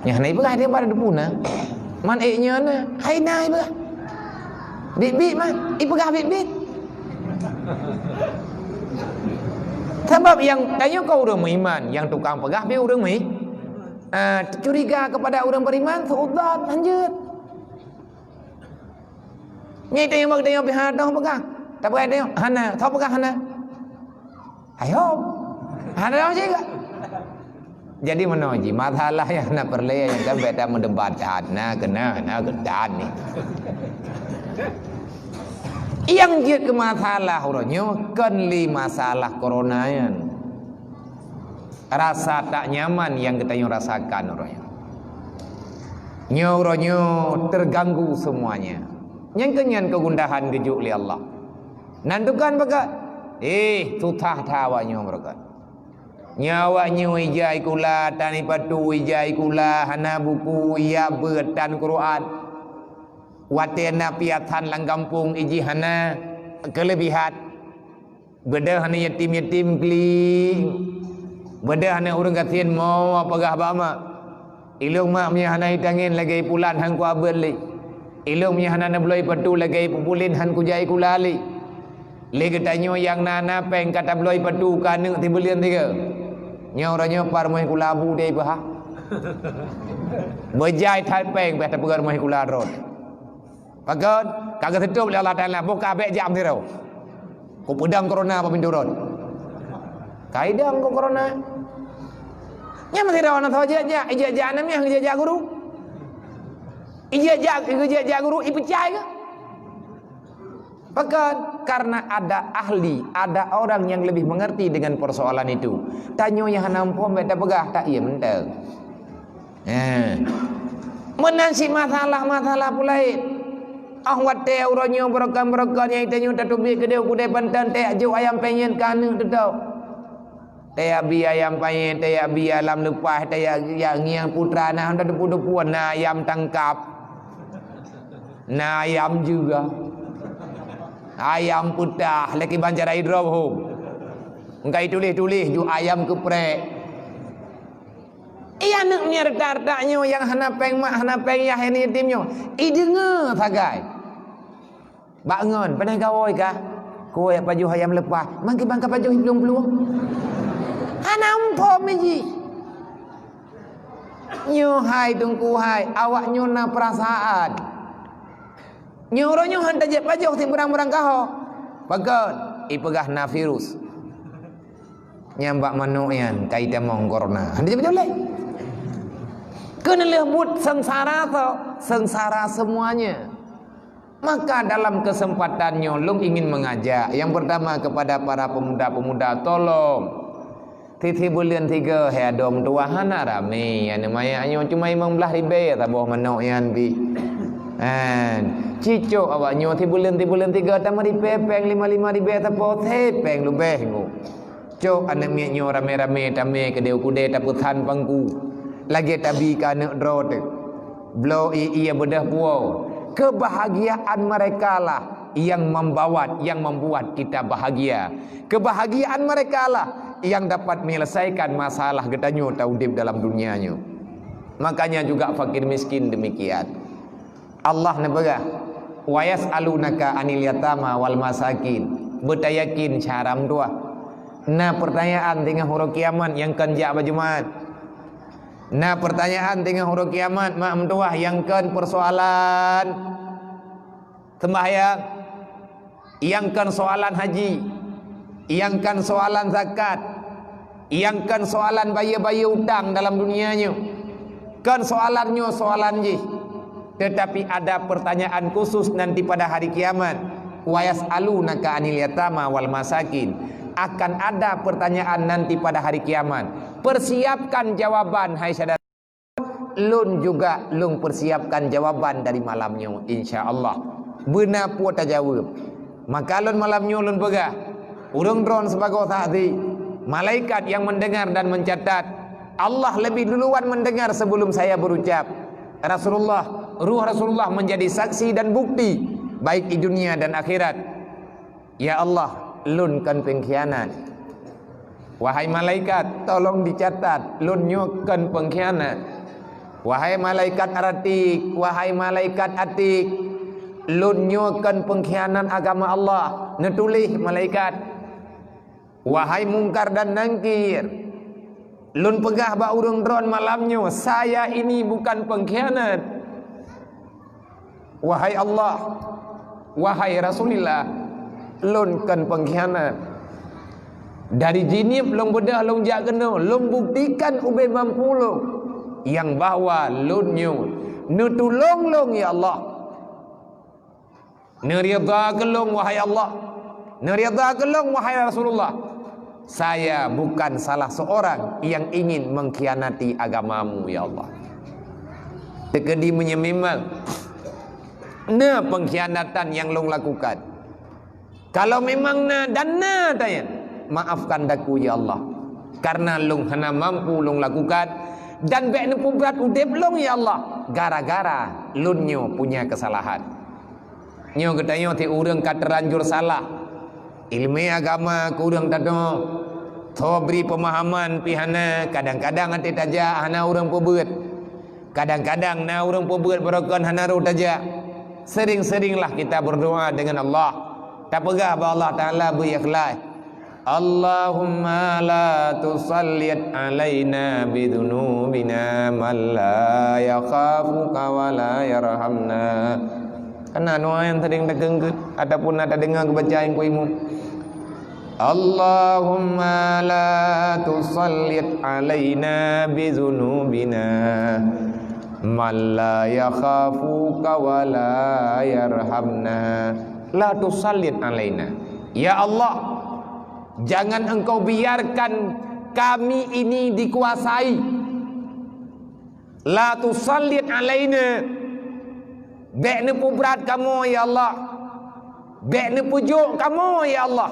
Nyan hana ipeugah dia pada depu na. Man ék nyan na, hai na ipeugah. Bit-bit man, ipeugah bit-bit. Sabab nyang tanyoe keu ureuëng meuiman, nyang tukang peugah pi ureuëng meuiman. Ah, curiga kepada ureuëng beriman, suudzon, lanjut. Nyan tanyoe bak tanyoe pih hana tho peugah. Tapeugah tanyoe, hana, tho peugah hana. Ayo. Hana tho cit ka. Jadi meunoe jih, masalah nyang na peureulée nyang kan beda meudebat that na keuna na geutan ni. Nyang jeuet keu masalah uroe nyoe kon lé masalah corona nyan. Rasa tak nyaman nyang geutanyoe rasakan uroe nyoe. Nyoe uroe nyoe terganggu semuanya. Nyang keunyan kegundahan geujok lé Allah. Nan tukang peugah, eh, susah that awak nyoe beureukat. Nyoe awak nyoe ija ikula, tan ipatu ija ikula, hana buku, ija beuet tan Quran. Watée na piasan lam gampông ijih hana keulebihan. Beudôh hana yatim-yatim kli. Beudôh hana ureuëng gasien mo peugah bak mak. Ilong mak meunyoe hana itangen lagée pulan han kuabeuet lé. Ilong meunyoe hana neubloe patu lagée pupulin han kujai kula lé. Lé geutanyoe nyang na-na péng ka tabloe patu ka aneuk sibeuleuen tiga. Nyoe uroe nyoe par moh kula bu deh ipeugah. Beujai that péng bah tapeugah moh kula droe. Pakon? Ka geuseutôt lé Allah Taala, boh ka bék jak meusidroe. Kupeudong corona bak pintoe rot. Ka idong keu corona. Nyan meusidroe na soe jak-jak, ijak-jak aneuk miet, ijak-jak guru. Ijak-jak, ijak-jak guru, ipeucai keuh. Pakon? Karena ada ahli, ada orang yang lebih mengerti dengan persoalan itu. Tanyoe nyang hana muphom bék tapeugah, tak iya mantong. Eh. Meunan cit masalah-masalah peue laén. Ah watée uroe nyoe beureukan-beureukan nyang tanyoe tateubiet keudeh u keudée pantan teuh jok ayam penyet ka aneuk teutôh. Teuyak bi ayam penyet, teuyak bi ayam leupah, teuyak ngieng putra na hana teupeu-teupeu na ayam tangkap. Na ayam juga. Ayam peutah lé kiban cara idrob hom. Engkai tuléh-tuléh ju ayam keuprek. Iya aneuk miet reutak-reutak nyoe nyang hana péng mak, hana péng yah, nyang yatim nyoe. Ideungoe sagai. Bak ngon, panai gawoe kah? Kue pajoh ayam leupah, mangke bangka pajoh plueng-plueng. Hana muphom jih. Nyoe hai Teungku hai, awak nyoe na peurasaan. Nyoe uroe nyoe han tajak pajoh sibeurang-beurang kaho. Pakon? Ipeugah na virus. Nyang bak manok nyan ka itamong corona. Han tajak pajoh lé. Keuneulheueh buet seungsara tho, seungsara semuanya. Maka dalam kesempatan nyoe lôn ingin mengajak, yang pertama kepada para pemuda-pemuda, tolong. Tieb-tieb buleuen tiga hai adoe meutuwah hana ramé, aneuk manyak nyoe cuma limong blaih ribée saboh manok nyan pih. Kan? Cicok awak nyoe tieb buleuen, tieb buleuen tiga tameuripée péng lima lima ribée sapo, sé péng leubeh nyoe. Cok aneuk miet nyoe ramé-ramé tamé keudeh u keudè tapeusan pangku. Lagée tabi keu aneuk droe teuh. Bloe ié-ié beudôh puwoe. Kebahagiaan merekalah yang membawa, yang membuat kita bahagia. Kebahagiaan merekalah yang dapat menyelesaikan masalah geutanyoe taudeb dalam dunia nyoe. Makanya juga fakir miskin demikian. Allah neupeugah, "Wa yas'alunaka 'anil yatama wal masakin." Beutayakin syara meutuwah. Na peurtanyaan teungoh uroe kiamat nyang kon jak bak Jumat. Na peurtanyaan teungoh uroe kiamat mak meutuwah nyang kon peusoalan seumbahyang. Nyang kon soalan haji, nyang kon soalan zakat, nyang kon soalan bayeue-bayeue utang dalam dunia nyoe. Kon soalan nyoe soalan jih. Tetapi ada pertanyaan khusus nanti pada hari kiamat. "Wa yas'alunaka 'anil yatama wal masakin." Akan ada pertanyaan nanti pada hari kiamat. Persiapkan jawaban, hai syedara. Lôn juga lôn peusiapkan jawaban dari malam nyoe, insya Allah. Beuna peue tajaweueb. Maka lôn malam nyoe lôn peugah, ureuëng droen sibagoe saksi, malaikat yang mendengar dan mencatat, Allah lebih duluan mendengar sebelum saya berucap. Rasulullah, ruh Rasulullah menjadi saksi dan bukti, baik di dunia dan akhirat. Ya Allah, lôn kon peungkhianat. Wahai malaikat, tolong dicatat, lôn nyoe kon peungkhianat. Wahai malaikat ratik, wahai malaikat atik, lôn nyoe kon peungkhianat agama Allah. Neutuléh malaikat. Wahai Mungkar dan Nangkir, lôn peugah bak ureuëng droen malam nyoe, saya ini bukan peungkhianat. Wahai Allah, wahai Rasulullah, lôn kon peungkhianat. Dari jinéb lôn beudôh lôn jak keunoe, lôn buktikan ubé mampu lôn nyang bahwa lôn nyoe neutulông lôn, ya Allah. Neuridha keu lôn, wahai Allah. Neuridha keu lôn, wahai Rasulullah. Saya bukan salah seorang yang ingin mengkhianati agamamu, ya Allah. Teukeudi meunyoe memang na pengkhianatan nyang lôn lakukan. Kalau memang na dan na, tanya, maafkan daku, ya Allah. Karena lôn hana mampu lôn lakukan dan bék neupeubrat udeb lôn, ya Allah, gara-gara lôn nyoe punya kesalahan. Nyoe geutanyoe ti ureuëng ka teuranjur salah. Ileumé agama keu ureuëng tanyoe, tho bri peumahaman pih hana, kadang-kadang até tajak hana ureuëng peubeuet. Kadang-kadang na ureuëng peubeuet barokon hana roh tajak. Sering-seringlah kita berdoa dengan Allah. Tapeugah bak Allah Taala beu ikhlas. Allahumma la tusallit alaina bidzunubina man la yakhafuka wa la yarhamna. Kana doa nyang sering takeungkeut ataupun na tadeungoe geubaca Teungku Imum. Allahumma la tusallit alaina bidzunubina man la yakhafuka wa la yarhamna. La tusallit alaina. Ya Allah, jangan Engkau biarkan kami ini dikuasai. La tusallit alaina. Bék neupeubrat kamoe, ya Allah. Bék neupeujok kamoe, ya Allah,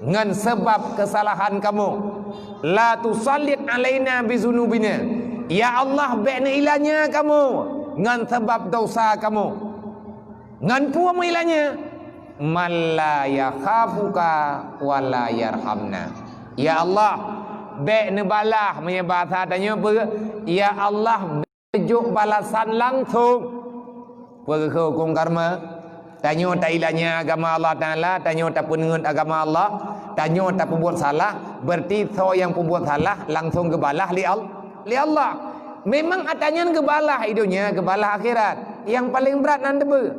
ngon sabab keusalahan kamoe. La tusallit alaina bizunubina. Ya Allah, bék neuilanya kamoe ngon sabab dosa kamoe. Ngon peue meuilanya? Man la yakhafuka wa la yarhamna. Ya Allah, bék neubalah, meunyoe basa tanyoe peue? Ya Allah, bék neujok balasan langsong. Peue keu hukôm karma? Tanyoe tailanya agama Allah Taala, tanyoe tapeungeut agama Allah, tanyoe tapeubuet salah, berarti soe nyang peubuet salah langsong geubalah lé Al-, lé Allah. Memang ata nyan geubalah i donya, geubalah akhirat. Nyang paleng brat nan teubeue.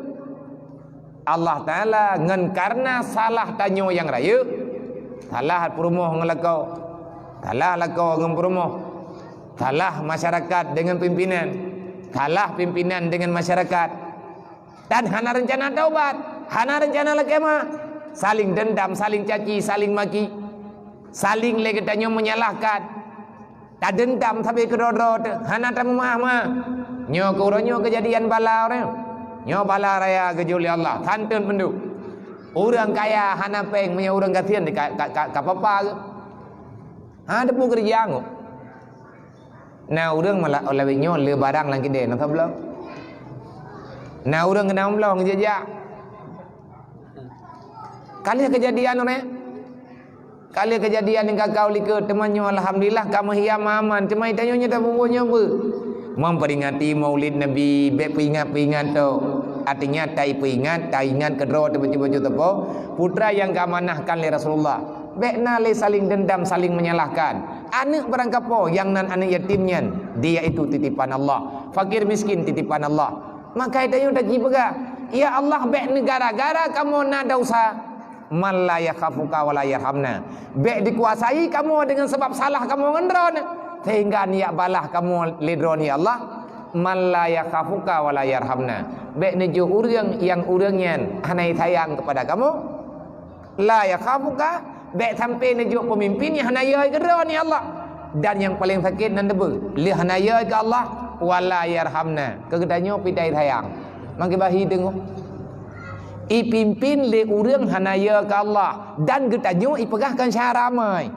Allah Taala ngon kareuna salah tanyoe nyang rayeuk, salah peurumoh ngon lakoe, salah lakoe ngon peurumoh, salah masyarakat deungon pimpinan, salah pimpinan deungon masyarakat. Dan hana reuncana taubat, hana reuncana lakée meuah. Saling dendam, saling caci, saling maki, saling lé geutanyoe menyalahkan. Tadeundam sabe keudroe-droe teuh, hana tameumaah-maah. Nyoe keu uroe nyoe keujadian bala uroe nyoe. Nyoe bala raya geujok lé Allah, santôn peunduk. Ureuëng kaya hana péng, meunyoe ureuëng gasien di ka, ka, ka, ka papa geuh. Ha, teupeu keureuja ngok. Na ureuëng malah lawét nyoe le barang lam keudè, na sabloe. Na ureuëng keunong bloe ngeujak-jak. Ka lheueh keujadian uroe nyoe. Ka lheueh keujadian nyang ka kau likot, teuma nyoe alhamdulillah ka meuhiam aman. Teuma tanyoe nyoe tapeubuet nyoe beu. Memperingati Maulid Nabi, bék peuingat-peuingat tu. Artinya, tai peuingat, taingat keudroe teuh bacut-bacut teupeu. Putra nyang geuamanahkan lé Rasulullah. Bék na lé saling dendam, saling menyalahkan. Aneuëk barangkapo nyang nan aneuëk yatim nyan, dia itu titipan Allah. Fakir miskin titipan Allah. Maka tanyoe taji peugah, "Ya Allah, bék neugara-gara kamoe na desya." Man la yakhafuka wa la yarhamna. Bék dikuasai kamoe deungon sabab salah kamoe ngon Droeneuh, sehingga neujak balah kamoe lé Droeneuh, ya Allah. Man la yakhafuka wa la yarhamna. Bék neujok ureuëng nyang ureuëng nyan hana sayang keupada kamoe. La yakhafuka, bék sampai neujok peumimpin nyang hana yö keu Droeneuh, ya Allah. Dan nyang paleng sakét nan teubeue, lheueh hana yö keu Allah, wa la yarhamna. Keu geutanyoe pih tai sayang. Mangke bahi teungoh. Ipimpin lé ureuëng hana yö keu Allah dan geutanyoe ipeugah kon syara ramai.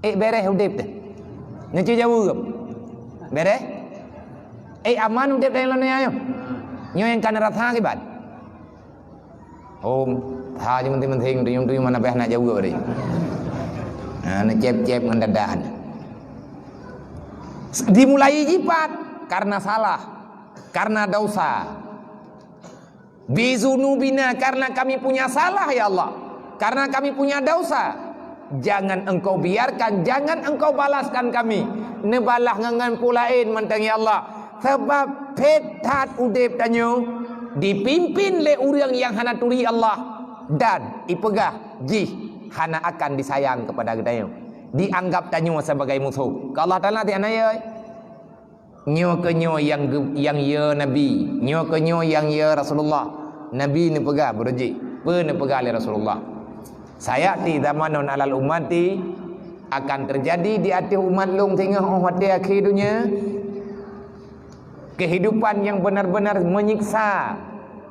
Eh, bereh udeb teuh. Nyoe jaweueb. Bereh? Eh, aman udeb dalam dunia nyoe. Nyoe nyang ka neurasa kiban. Om, ha, je penting-penting, tuyung-tuyung mana payah nak jaweueb tadi. Ha, neucep-cep ngon dadah. Dimulai jipat karena salah, karena dosa. Bizunubina, karena kami punya salah, ya Allah. Karena kami punya dosa. Jangan Engkau biarkan, jangan Engkau balaskan kami. Neubalah ngon, ngon peue laén mantong, ya Allah. Sabab phét that udeb tanyoe dipimpin lé ureuëng nyang hana turi Allah dan ipeugah jih hana akan disayang keupada geutanyoe. Dianggap tanyoe sebagai musuh. Keu Allah Taala ti hana yö. Nyoe keuh nyoe nyang geu-, nyang yö Nabi, nyoe keuh nyoe nyang yö Rasulullah. Nabi neupeugah beureuji, peue neupeugah lé Rasulullah? Sayati zamanun alal ummati, akan teujadi di ateueh umat lôn singoh óh watée akhé donya, keuhidupan nyang beunar-beunar meunyiksa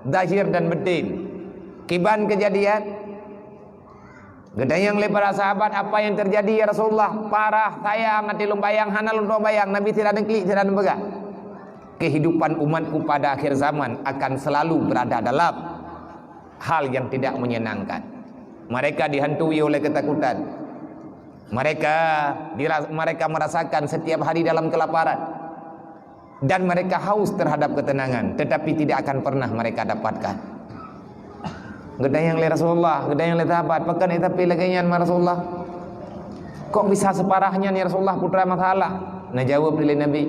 zahir dan batin. Kiban keujadian, geutanyong lé para sahabat, "Apa yang terjadi, ya Rasulullah?" "Parah sayang até lôn bayang, hana lôn tuwoe bayang." Nabi sira neuklik, sira neupeugah, "Kehidupan umatku pada akhir zaman akan selalu berada dalam hal yang tidak menyenangkan. Mereka dihantui oleh ketakutan. Mereka dira-, mereka merasakan setiap hari dalam kelaparan. Dan mereka haus terhadap ketenangan, tetapi tidak akan pernah mereka dapatkan." Geutanyong lé Rasulullah, geutanyong lé sahabat, "Pakon ék sabe lagée nyan, ma Rasulullah? Kok bisa seuparah nyan, ya Rasulullah, putra masalah?" Neujaweueb lé Nabi,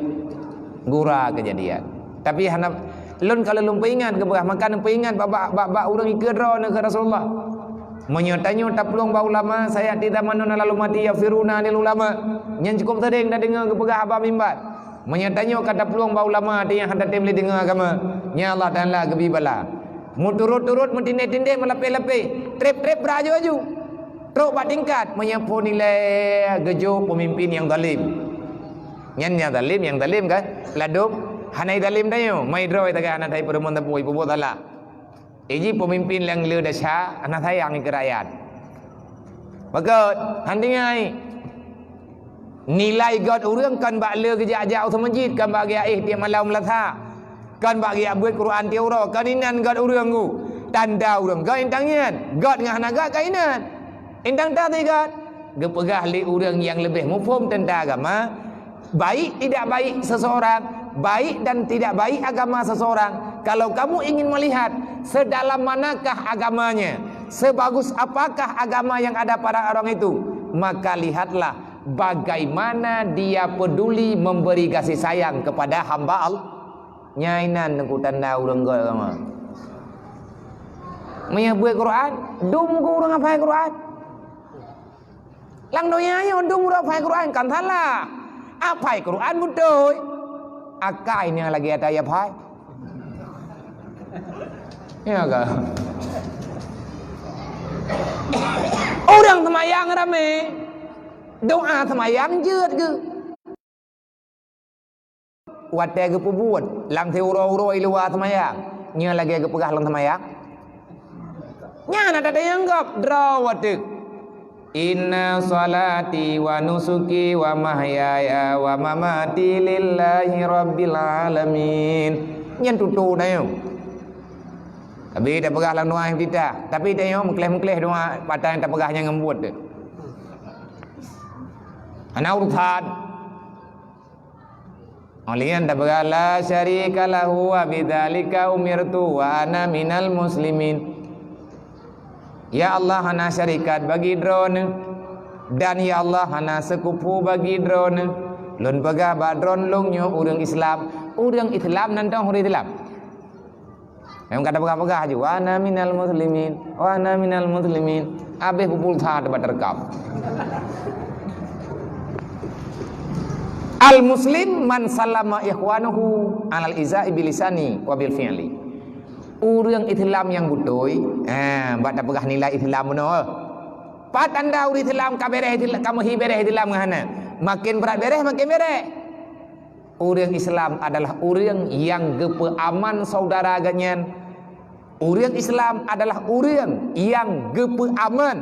"Gura keujadian. Tapi hana, lôn ka lôn peuingat keubeurah, maka neupeuingat bak, bak, bak, bak ureuëng ikeue droeneuh keu Rasulullah." Meunyoe tanyoe taplueng bak ulama, "Sayati zamanun alal ummati yafiruna anil ulama." Nyan cukôp seuréng tadeungoe geupeugah haba mimbar. Meunyoe tanyoe ka taplueng bak ulama, artinya hana tatem lé deungoe agama, nyan Allah Taala geubi bala. Meuturot-turot, meutindéh-tindéh, meulapéh-lapéh, treb-treb brat aju-aju. Trok bak tingkat, meunyoe phon ilée geujok peumimpin nyang zalim. Nyan nyang zalim, nyang zalim kan? Ladôm hana zalim tanyoe, mai droe taga hana thai peureumeun teupui, peubuet salah. Iji peumimpin nyang le desya, hana sayang keu rakyat. Pakon, han tinggai. Nilai gét ureuëng kon bak le geujak-jak u meuseujid, kon bak geujak éh tieb malam Selasa, kon bak geujak beuet Quran tieb uroe, kon inan gét ureuëng ku. Tanda ureuëng gét intang nyan, gét ngon hana gét ka inan. Intang that gét. Geupeugah lé ureuëng nyang leubeh muphom teuntang agama, baik tidak baik seseorang, baik dan tidak baik agama seseorang, Kalau kamu ingin melihat sedalam manakah agamanya, sebagus apakah agama yang ada pada orang itu, maka lihatlah bagaimana dia peduli memberi kasih sayang kepada hamba Allah. Nyan inan Teungku tanda ureuëng göt agama. Meunyoe buet Quran, dum keu ureuëng hafai Quran. Lam donya nyoe dum ureuëng hafai Quran kan salah. Hafai Quran beutôi. Akai nyang lagée ata ya hafai. Ya ka? Ureuëng seumayang ramé, doa seumayang jeuet geuh. Watée geupeubuet lam siuroe-uroe i luwa seumayang, nyoe lagée geupeugah lam seumayang. Nyan ata tanyong gob droe watée, "Inna salati wa nusuki wa mahyaya wa mamati lillahi rabbil alamin." Nyan tutoe tanyong. Tapi tapeugah lam doa nyang titah, tapi tanyong meukleh-meukleh doa patang tapeugah nyang ngon buet tu. Hana urusan. Oleh nyan tapeugah, "La syarika lahu wa bidzalika umirtu wa ana minal muslimin." Ya Allah, hana syarikat bagi Droeneueh, dan ya Allah, hana seukupu bagi Droeneueh. Lôn peugah bak Droeneueh lôn nyoe ureuëng Islam. Ureuëng Islam nan tong ureuëng Islam. Nyang ka tapeugah-peugah ju, "Wa ana minal muslimin, wa ana minal muslimin." Habéh pukul sa teubak terekam. Al-muslim man salama ikhwanuhu alal izai bilisani wa bil fi'li. Ureuëng Islam nyang beutôi, eh, bak tapeugah nilai Islam bunoe. Pat tanda ureuëng Islam ka bereh Islam, ka meuhi bereh Islam ngon hana. Makin brat bereh, makin bereh. Ureuëng Islam adalah ureuëng nyang geupeuaman saudara geuhnyan. Ureuëng Islam adalah ureuëng nyang geupeuaman.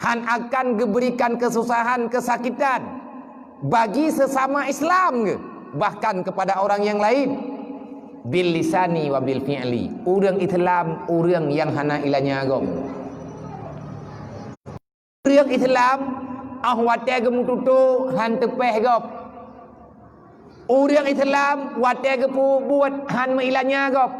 Han akan geuberikan kesusahan, kesakitan bagi sesama Islam geuh, bahkan kepada orang yang lain. Bil lisani wa bil fi'li. Ureuëng Islam, ureuëng nyang hana ilanya gob. Ureuëng Islam, óh watée geumeututoe han teupéh gob. Ureuëng Islam, watée geupeubuet han meuilanya gob.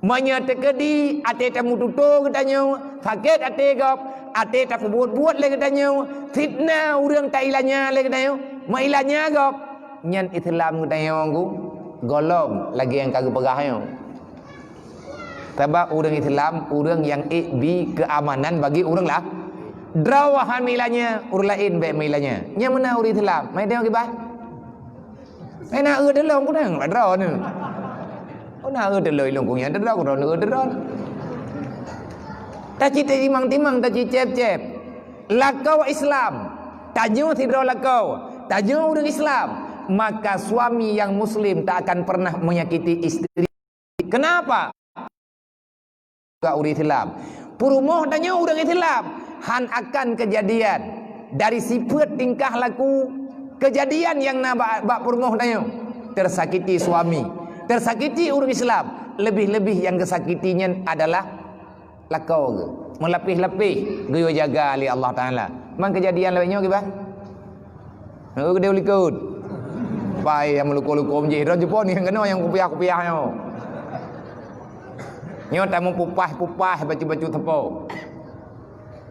Meunyoe teukeudi até tameututoe geutanyoe, sakét até gob, até tapeubuet-buet lé geutanyoe, fitnah ureuëng tailanya lé geutanyoe, meuilanya gob, nyan Islam geutanyoe gohlom lagée nyang ka geupeugah nyoe. Sabab ureuëng Islam, ureuëng nyang ék bi keuamanan bagi ureuëng lah. Droe han meuilanya, ureuëng laén bék meuilanya. Nyan meunan ureuëng Islam. Mai teuh kiban. Hai na eu teulông ku nang droeneuh. Oh na eu teulông ilông ku nyan teudroe ku droeneuh eu teudroe. Tacit timang-timang, tacit cép-cép. Lakoe Islam. Tanyoe sidroe lakoe. Tanyoe ureuëng Islam. Maka suami yang muslim tak akan pernah menyakiti istri. Kenapa? Ka ureuëng Islam. Peurumoh tanyoe ureuëng Islam. Han akan keujadian dari sifeuet tingkah laku keujadian nyang na bak, bak peurumoh tanyoe. Teusakiti suami, teusakiti ureuëng Islam. Leubeh-leubeh nyang geusakiti nyan adalah lakoe geuh. Meulapéh-lapéh geuyue jaga lé Allah Taala. Man keujadian lagée nyoe kiban? Nyoe keudeh u likot. Pai nyang meuluko-luko meujih, droe jipon nyang keunoe nyang kupiah-kupiah nyoe. Nyoe tameupupah-pupah bacut-bacut teupô.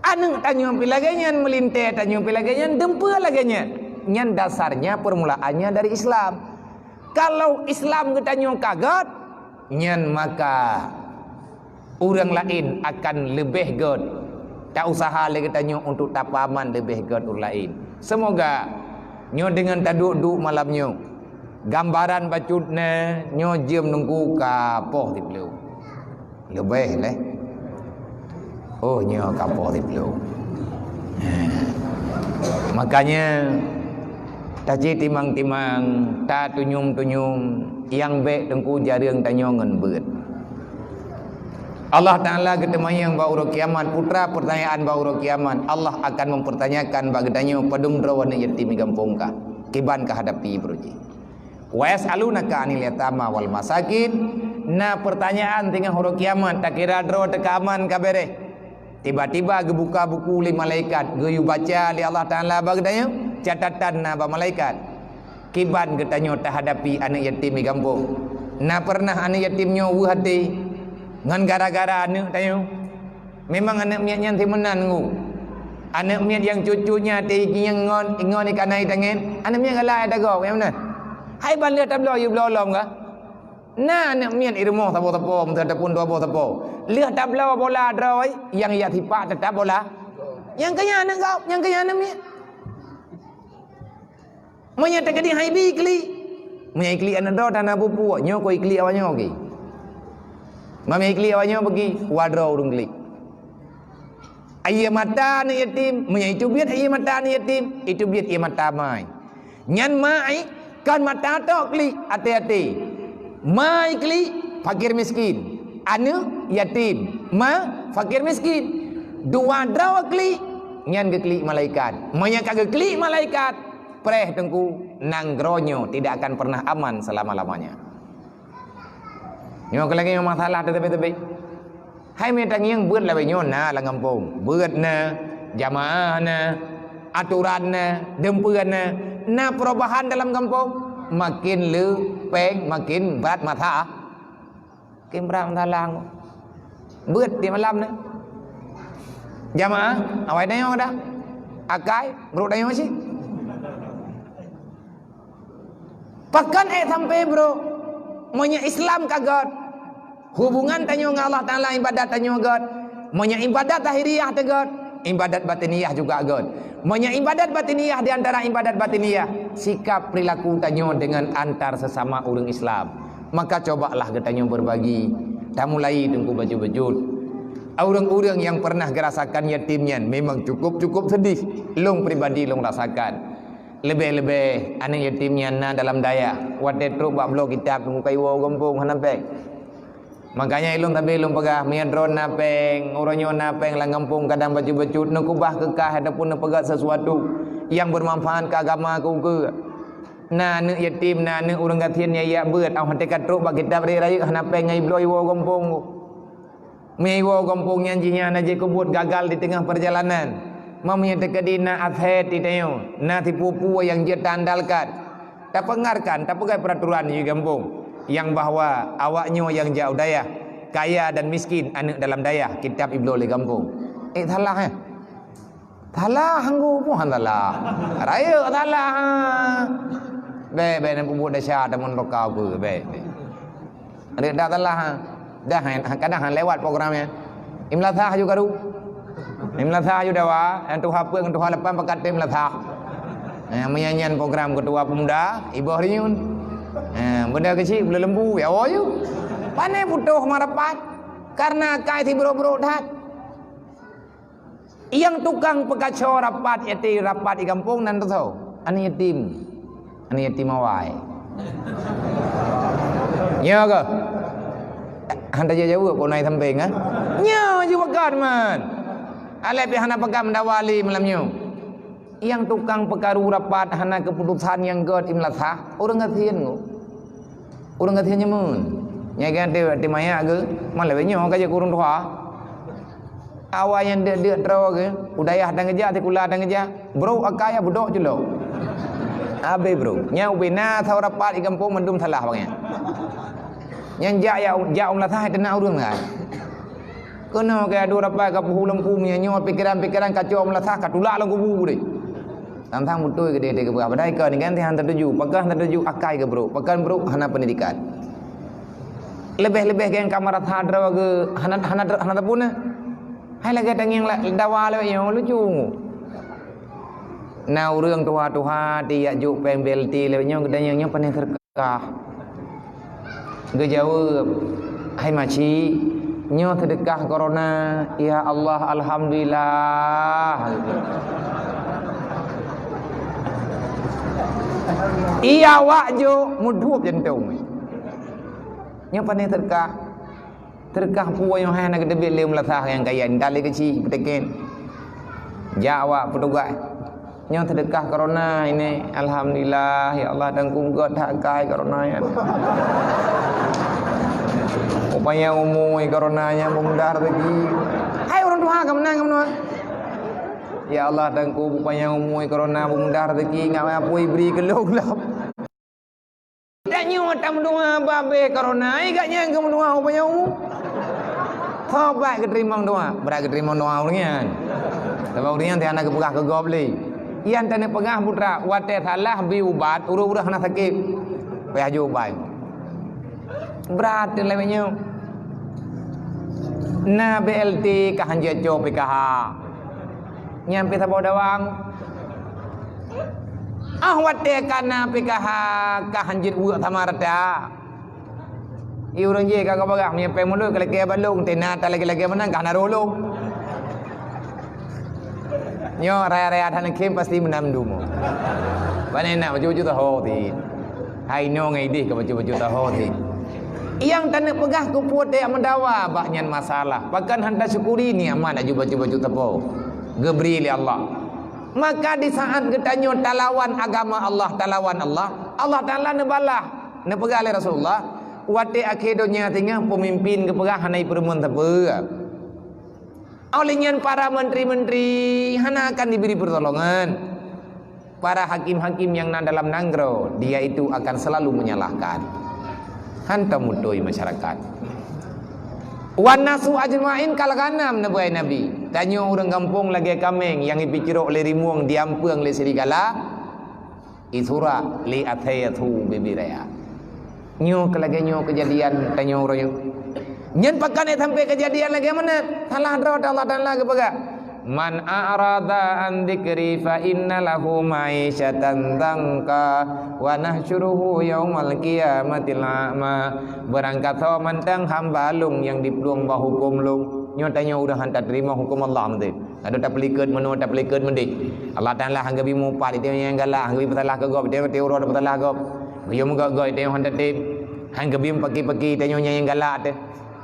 Aneuëk tanyoe pih lagée nyan, meulintée tanyoe pih lagée nyan, dum peue lagée nyan. Nyan dasarnya, permulaannya dari Islam. Kalau Islam geutanyoe ka gét, nyan maka ureuëng laén akan leubeh gét. Ta-useuha lé geutanyoe untuk tapeuaman leubeh gét ureuëng laén. Seumoga nyoe deungon taduek-duek malam nyoe, gambaran bacut na nyoe jeuem nungku ka poh siplôh. Leubeh lé. Oh, nyoe ka poh siplôh. Makanya, tacit timang-timang, tatunyum-tunyum, nyang bék teungku jareueng tanyoe ngon beuet. Allah Taala geuteumanyong bak uroe kiamat, putra pertanyaan bak uroe kiamat, Allah akan mempertanyakan bak geutanyoe padum droe aneuëk yatim di gampông kah, kiban kah hadapi beureuji. Wa yas'alunaka 'anil yatama wal masakin, na pertanyaan teungoh uroe kiamat, takira droe teuka aman ka bereh. Tiba-tiba geubuka buku lé malaikat, geuyue baca lé Allah Taala bak geutanyoe, catatan na bak malaikat. Kiban geutanyoe tahadapi aneuëk yatim di gampông. Na pernah aneuk yatim nyoe weueh até ngon gara-gara aneuk tanyoe? Memang aneuk miet nyan simeunan ngu. Aneuk miet nyang cut-cut nyan até nyang ngon, ngon ikan ai tangen, aneuk miet galak ai tagoe, nyang meunan. Hai ban lheueh tabloe yue bloe lom kah? Na aneuk miet i rumoh saboh sapo, meusapeue dua boh sapo. Lheueh tabloe bola droe, nyang ya sipak teutap bola. Nyang keu nyan aneuk gob, nyang keu nyan aneuk miet. Meunyoe teukeudi hai bi klik, meunyoe klik aneuk droe tana pupuk, nyoe koi klik awak nyoe ki. Meunyoe klik awak nyoe bagi, wa droe ureueng klik. Ié mata aneuk yatim, meunyoe itu biet ié mata aneuk yatim, itu biet ié mata mai. Nyan mai kan mata tok klik, até-até. Mai klik fakir miskin, aneuk yatim, ma fakir miskin. Dua droe klik, nyan geuklik malaikat. Meunyoe ka geuklik malaikat, preh teungku, nanggroe nyoe tidak akan pernah aman selama-lamanya. Nyoe keu lagèe nyoe masalah teuteubiet-teubiet. Hai mita ngieng beuet lawét nyoe na lam gampông. Beuet na, jamaah na, aturan na, deumpeuen na. Na perubahan dalam gampông, makin le péng, makin brat masalah. Makin brat masalah. Beuet di malam na. Jamaah, awai tanyoe dah. Akai, brok tanyoe cit. Pakon ék sampai brok? Meunyoe Islam ka gèt, hubungan tanyoe ngon Allah Taala, ibadat tanyoe gèt. Meunyoe ibadat zahiriah teuh gèt, ibadat batiniah juga gèt. Meunyoe ibadat batiniah di antara ibadat batiniah, sikap perilaku tanyoe dengan antar sesama ureueng Islam, maka cobalah geutanyoe berbagi. Tamulai teungku bacut-bacut. Ureueng-ureueng nyang pernah geurasakan yatim nyan memang cukup-cukup sedih. Lôn pribadi lôn rasakan. Leubeh-leubeh aneuk yatim nyang na dalam dayah, watèe trok bak bloe kitab teungku ka iwoe u gampông hana péng. Makanya ilôn sabe lôn peugah, meunyoe droe na péng, uroe nyoe na péng lam gampông kadang bacut-bacut, neukeubah keu kah ataupun neupeugah sesuatu nyang bermanfaat keu agama keu ukeue. Na aneuk yatim, na aneuk ureueng gasien nyang jak beuet, 'oh watèe ka trok bak kitab rayeuk-rayeuk hana péng ngon ibloe iwoe u gampông. Meunyoe iwoe u gampông nyan jih nyan hana jeuet keu buet gagal di teungoh peurjalanan. Meunyoe teukeudi na aset di tanyoe, na sipeue-peue nyang jeuet taandalkan, tapeungarkan, tapeugah peuraturan di gampông nyang bahwa awak nyoe nyang jak u dayah, kaya dan miskin, aneuk dalam dayah, kitab ibloe lé gampông. Eh, salah, eh? Salah, anggô pun han salah. Rayeuk salah, ha. Bèk, bèk, na peubuet desya teuma rukau peue, bèk, bèk. Rayeuk dak salah, ha. Dah, ha, kadang han lewat program nyan. Imlasah ju karu. Imlasah ju dawa, nyang tuha peuet ngon tuha lapan pakat tem imlasah. Ha, meunyan nyan program ketua pemuda, iboh rinyun. Ha, benda keuchik, bela lembu, ya, oh, ju. Pane putôh marapat. Karena kai sibrok-brok that. Nyang tukang peukaco rapat, yatim rapat di gampông nan teusoe. Aneuk yatim. Aneuk yatim awai. Nyo keuh? Han tajaweueb kok nai sampéng, ha? Nyo ju pakat man. Alah pih hana pakat meudawa lé malam nyoe. Nyang tukang peukaru rapat hana keuputosan nyang gèt imlasah, ureueng gasien ngon. Ureueng gasien nyoe meunan. Nyan kan ti, ti manyak geuh, man lawét nyoe ka jeuet keu ureueng tuha. Awai nyang deuk-deuk droe geuh, u dayah tan geujak, sikula tan geujak, brok akai ya beudok culok. Abéh brok. Nyan ubé na saureueng pat di gampông mandum salah bangai. Nyan jak ya, jak u meulasah teunak ureueng kan. Keunoe ka adoe rapat ka puhu lampu meunyoe nyoe pikeran-pikeran kacau meulasah ka tulak lam kubu deh. Tantang beutôi keudeh teuh geupeugah padahai kon kan han tatuju, pakon han tatuju akai geubrok, pakon brok hana pendidikan. Leubeh-leubeh geng ka marasa droe geuh hana, hana, hana tapuna. Hai lagèe tangieng la-, dawa lawét nyoe lucu. Na ureueng tuha-tuha ti jak jok péng B L T lawét nyoe geutanyoe nyoe panéh seudeukah. Geujaweueb, "Hai maci, nyoe seudeukah korona, ya Allah, alhamdulillah." Iya awak jok meuduek jantong. Nyoe panéh seudeukah. Seudeukah peue nyang hai hana geuteubiet lé meulasah nyang kaya, ndak lé keuchik peuteken. Jak awak peutugaih. Nyoe seudeukah korona ini. Alhamdulillah, ya Allah, Teungku, gèt that akai korona nyan. Beupanjang umu korona nyan, beumudah rezeki. Hai ureueng tuha ka meunan, ka meunan. Ya Allah, Teungku, beupanjang umu korona, beumudah rezeki, ngat apui bri keu lôn lom. Nyoe tameudoa babeh corona, ai gak nyan keumeudoa ubak nyoe. Tobat geuteurimong doa, brat geuteurimong doa ureuëng nyan. Sabab ureuëng nyan hana geupeugah keu gob lé. Nyang taneuk peugah putra, watée salah bri ubat, ureuëng-ureuëng hana sakét. Payah jok ubat. Brat lagée nyoe. Na B L T ka hanjeuet cok P K H. Nyan pih saboh dawang. Ah, watée ka na P K H, ka hanjeuet weuek sama rata. Ié ureuëng jih ka geupeugah, meunyoe péng mulod ka lakée bak lôn, teuh na that lagée-lagée meunan ka hana roh lôn. Nyoe raya-raya that na khém pasti meunan meudumo. Pane nak bacut-bacut taho ti. Hai nyoe ngai deh ka bacut-bacut taho ti. Nyang taneuk peugah keupeue teuh meudawa bak nyan masalah. Pakon hana syukuri nikmat aju bacut-bacut tapo geubri lé Allah. Maka di saat geutanyoe talawan agama Allah, talawan Allah, Allah Taala neubalah, neupeugah lé Rasulullah, watée akhé donya singoh peumimpin geupeugah hana jipeurumeun sapeue. Óh lheueh nyan para menteri-menteri hana akan dibri pertolongan. Para hakim-hakim nyang na dalam nanggroe, dia itu akan selalu menyalahkan. Hantom beutôi masyarakat. Wan nasu ajmain kal ghanam, neubai Nabi. Tanyoe ureuëng gampông lagée kaméng nyang jipeucrok lé rimueng, diampeueng lé serigala, jisurak lé asée su bibiraya. Nyoe keu lagée nyoe keujadian tanyoe uroe nyoe. Nyan pakon ék sampai keujadian lagée meunan? Salah droe Allah Taala geupeugah, "Man a'rada an dzikri fa inna lahu ma'isyatan dzanka wa nahsyuruhu yaumal qiyamati a'ma." Beurangkasoe mantong hamba lôn nyang diplueng bak huköm lôn. Nyoe tanyoe ureuëng hana tateurimong huköm Allah meuteuk. Adoe tapeulikot meunoe, tapeulikot meudeh. Allah Taala han geubri mupat, itée nyang galak, han geubri peusalah keu gob, itée, itée uroe tapeusalah gob. Geuyue meugot-got, itée han tatem. Han geubri meupaki-paki, tanyoe nyang galak teuh.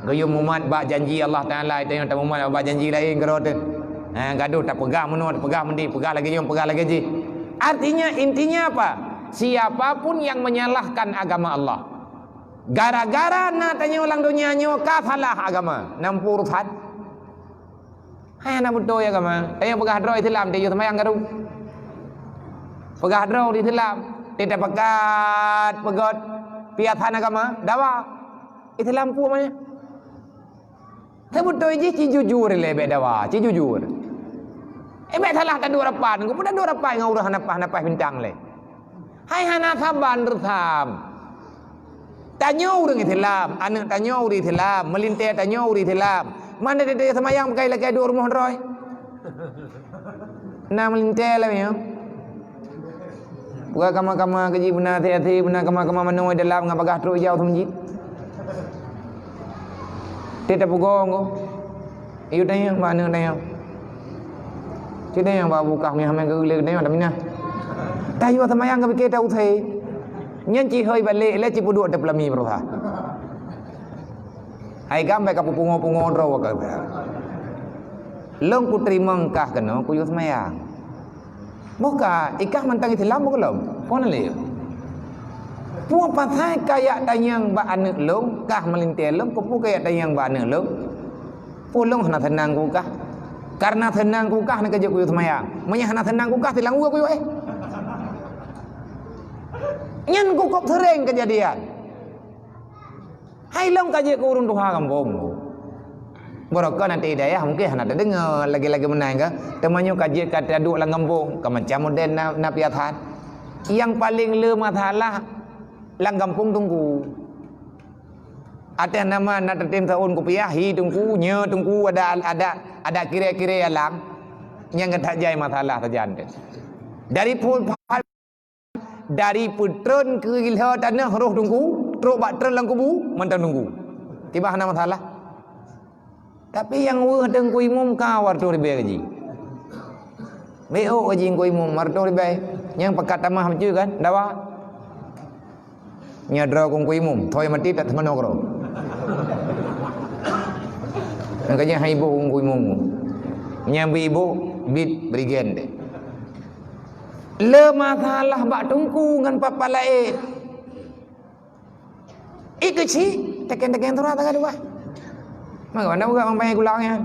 Geuyue mumat bak janji Allah Taala, itée tamumat bak janji laén keudroe teuh. Ha, gadoh tapeugah meunoe, tapeugah meudeh, peugah lagée nyoe, peugah lagée jih. Artinya, intinya apa? Siapa pun yang menyalahkan agama Allah, gara-gara na tanyoe lam donya nyoe ka salah agama, na peue urusan? Hai hana beutôi agama. Tanyoe peugah droe Islam, teuh seumayang garu. Peugah droe Islam, teuh tapakat peugét piasan agama, dawa. Islam peue namanya? Teuh beutôi jih ci jujur lé bék dawa, ci jujur. Eh, bék salah taduek rapat, peue taduek rapat ngon ureuëng hana paih-hana paih bintang lé. Hai hana saban reusam. Tanyoe ureuëng Islam, aneuëk tanyoe ureuëng Islam, meulintée tanyoe ureuëng Islam. Mana teuh seumayang bukai lakée duek rumoh droe. Na meulintée lagée nyoe. Buka kama-kama keuji beuna hati-hati, beuna kama-kama manoe dalam ngon bagah trok ijau teumeuji. Teuh tapeugoe ngon. Yue tanyong bak aneuëk tanyong. Ci tanyong bak bukah meuh hamai geuleuek tanyong dak minah. Tayue seumayang geupike ta usai. Nyan ci hôi balek lé ci peuduek teupeulami beureuha. Hai gam bai ka peupungo-pungo droe ka. Lôn kuteurimong kah keunoe kuyue seumayang. Boh ka, ikah mantong Islam boh gohlom? Phon lé. Peue pasai kayak tanyong bak aneuëk lôn, kah meulintée lôn, keupeue kayak tanyong bak aneuëk lôn? Peue lôn hana seunang keu kah? Kareuna seunang keu kah na kajeuet kuyue seumayang. Meunyoe hana seunang keu kah, silang uroe kuyue éh. Nyan kukôb seuréng keujadian. Hai lôn ka jeuet keu ureuëng tuha gampông. Barokon até dayah mungken hana tadeungoe lagée-lagée meunan ka. Teuma nyoe ka jeuet ka taduek lam gampông, ka macam model na, na piasan. Nyang paleng le masalah lam gampông teungku. Até nama na tatem saôn kupiah, hi teungku, nyoe teungku ada, ada, ada kire-kire alam. Nyang ka tajai masalah sajan teuh. Dari pul Dari peutreun keu ilhô tanoh roh teungku, trok bak treun lam kubu, mantong teungku. Tiba hana masalah. Tapi nyang weueh teungku imum ka wartoh ribée gaji. Meu'ok gaji teungku imum wartoh ribée. Nyang pakat tamah macam kan, dawa. Nya droe teungku imum, thoi mati tak teumanoe keudroe. Makanya hai ibu teungku imum. Nyang bi ibu, bit berigen deh. Le masalah bak teungku ngon papa laén. Ikeu cit, teken-teken surah tagaduek. Maka anda buka mampai gula nyan.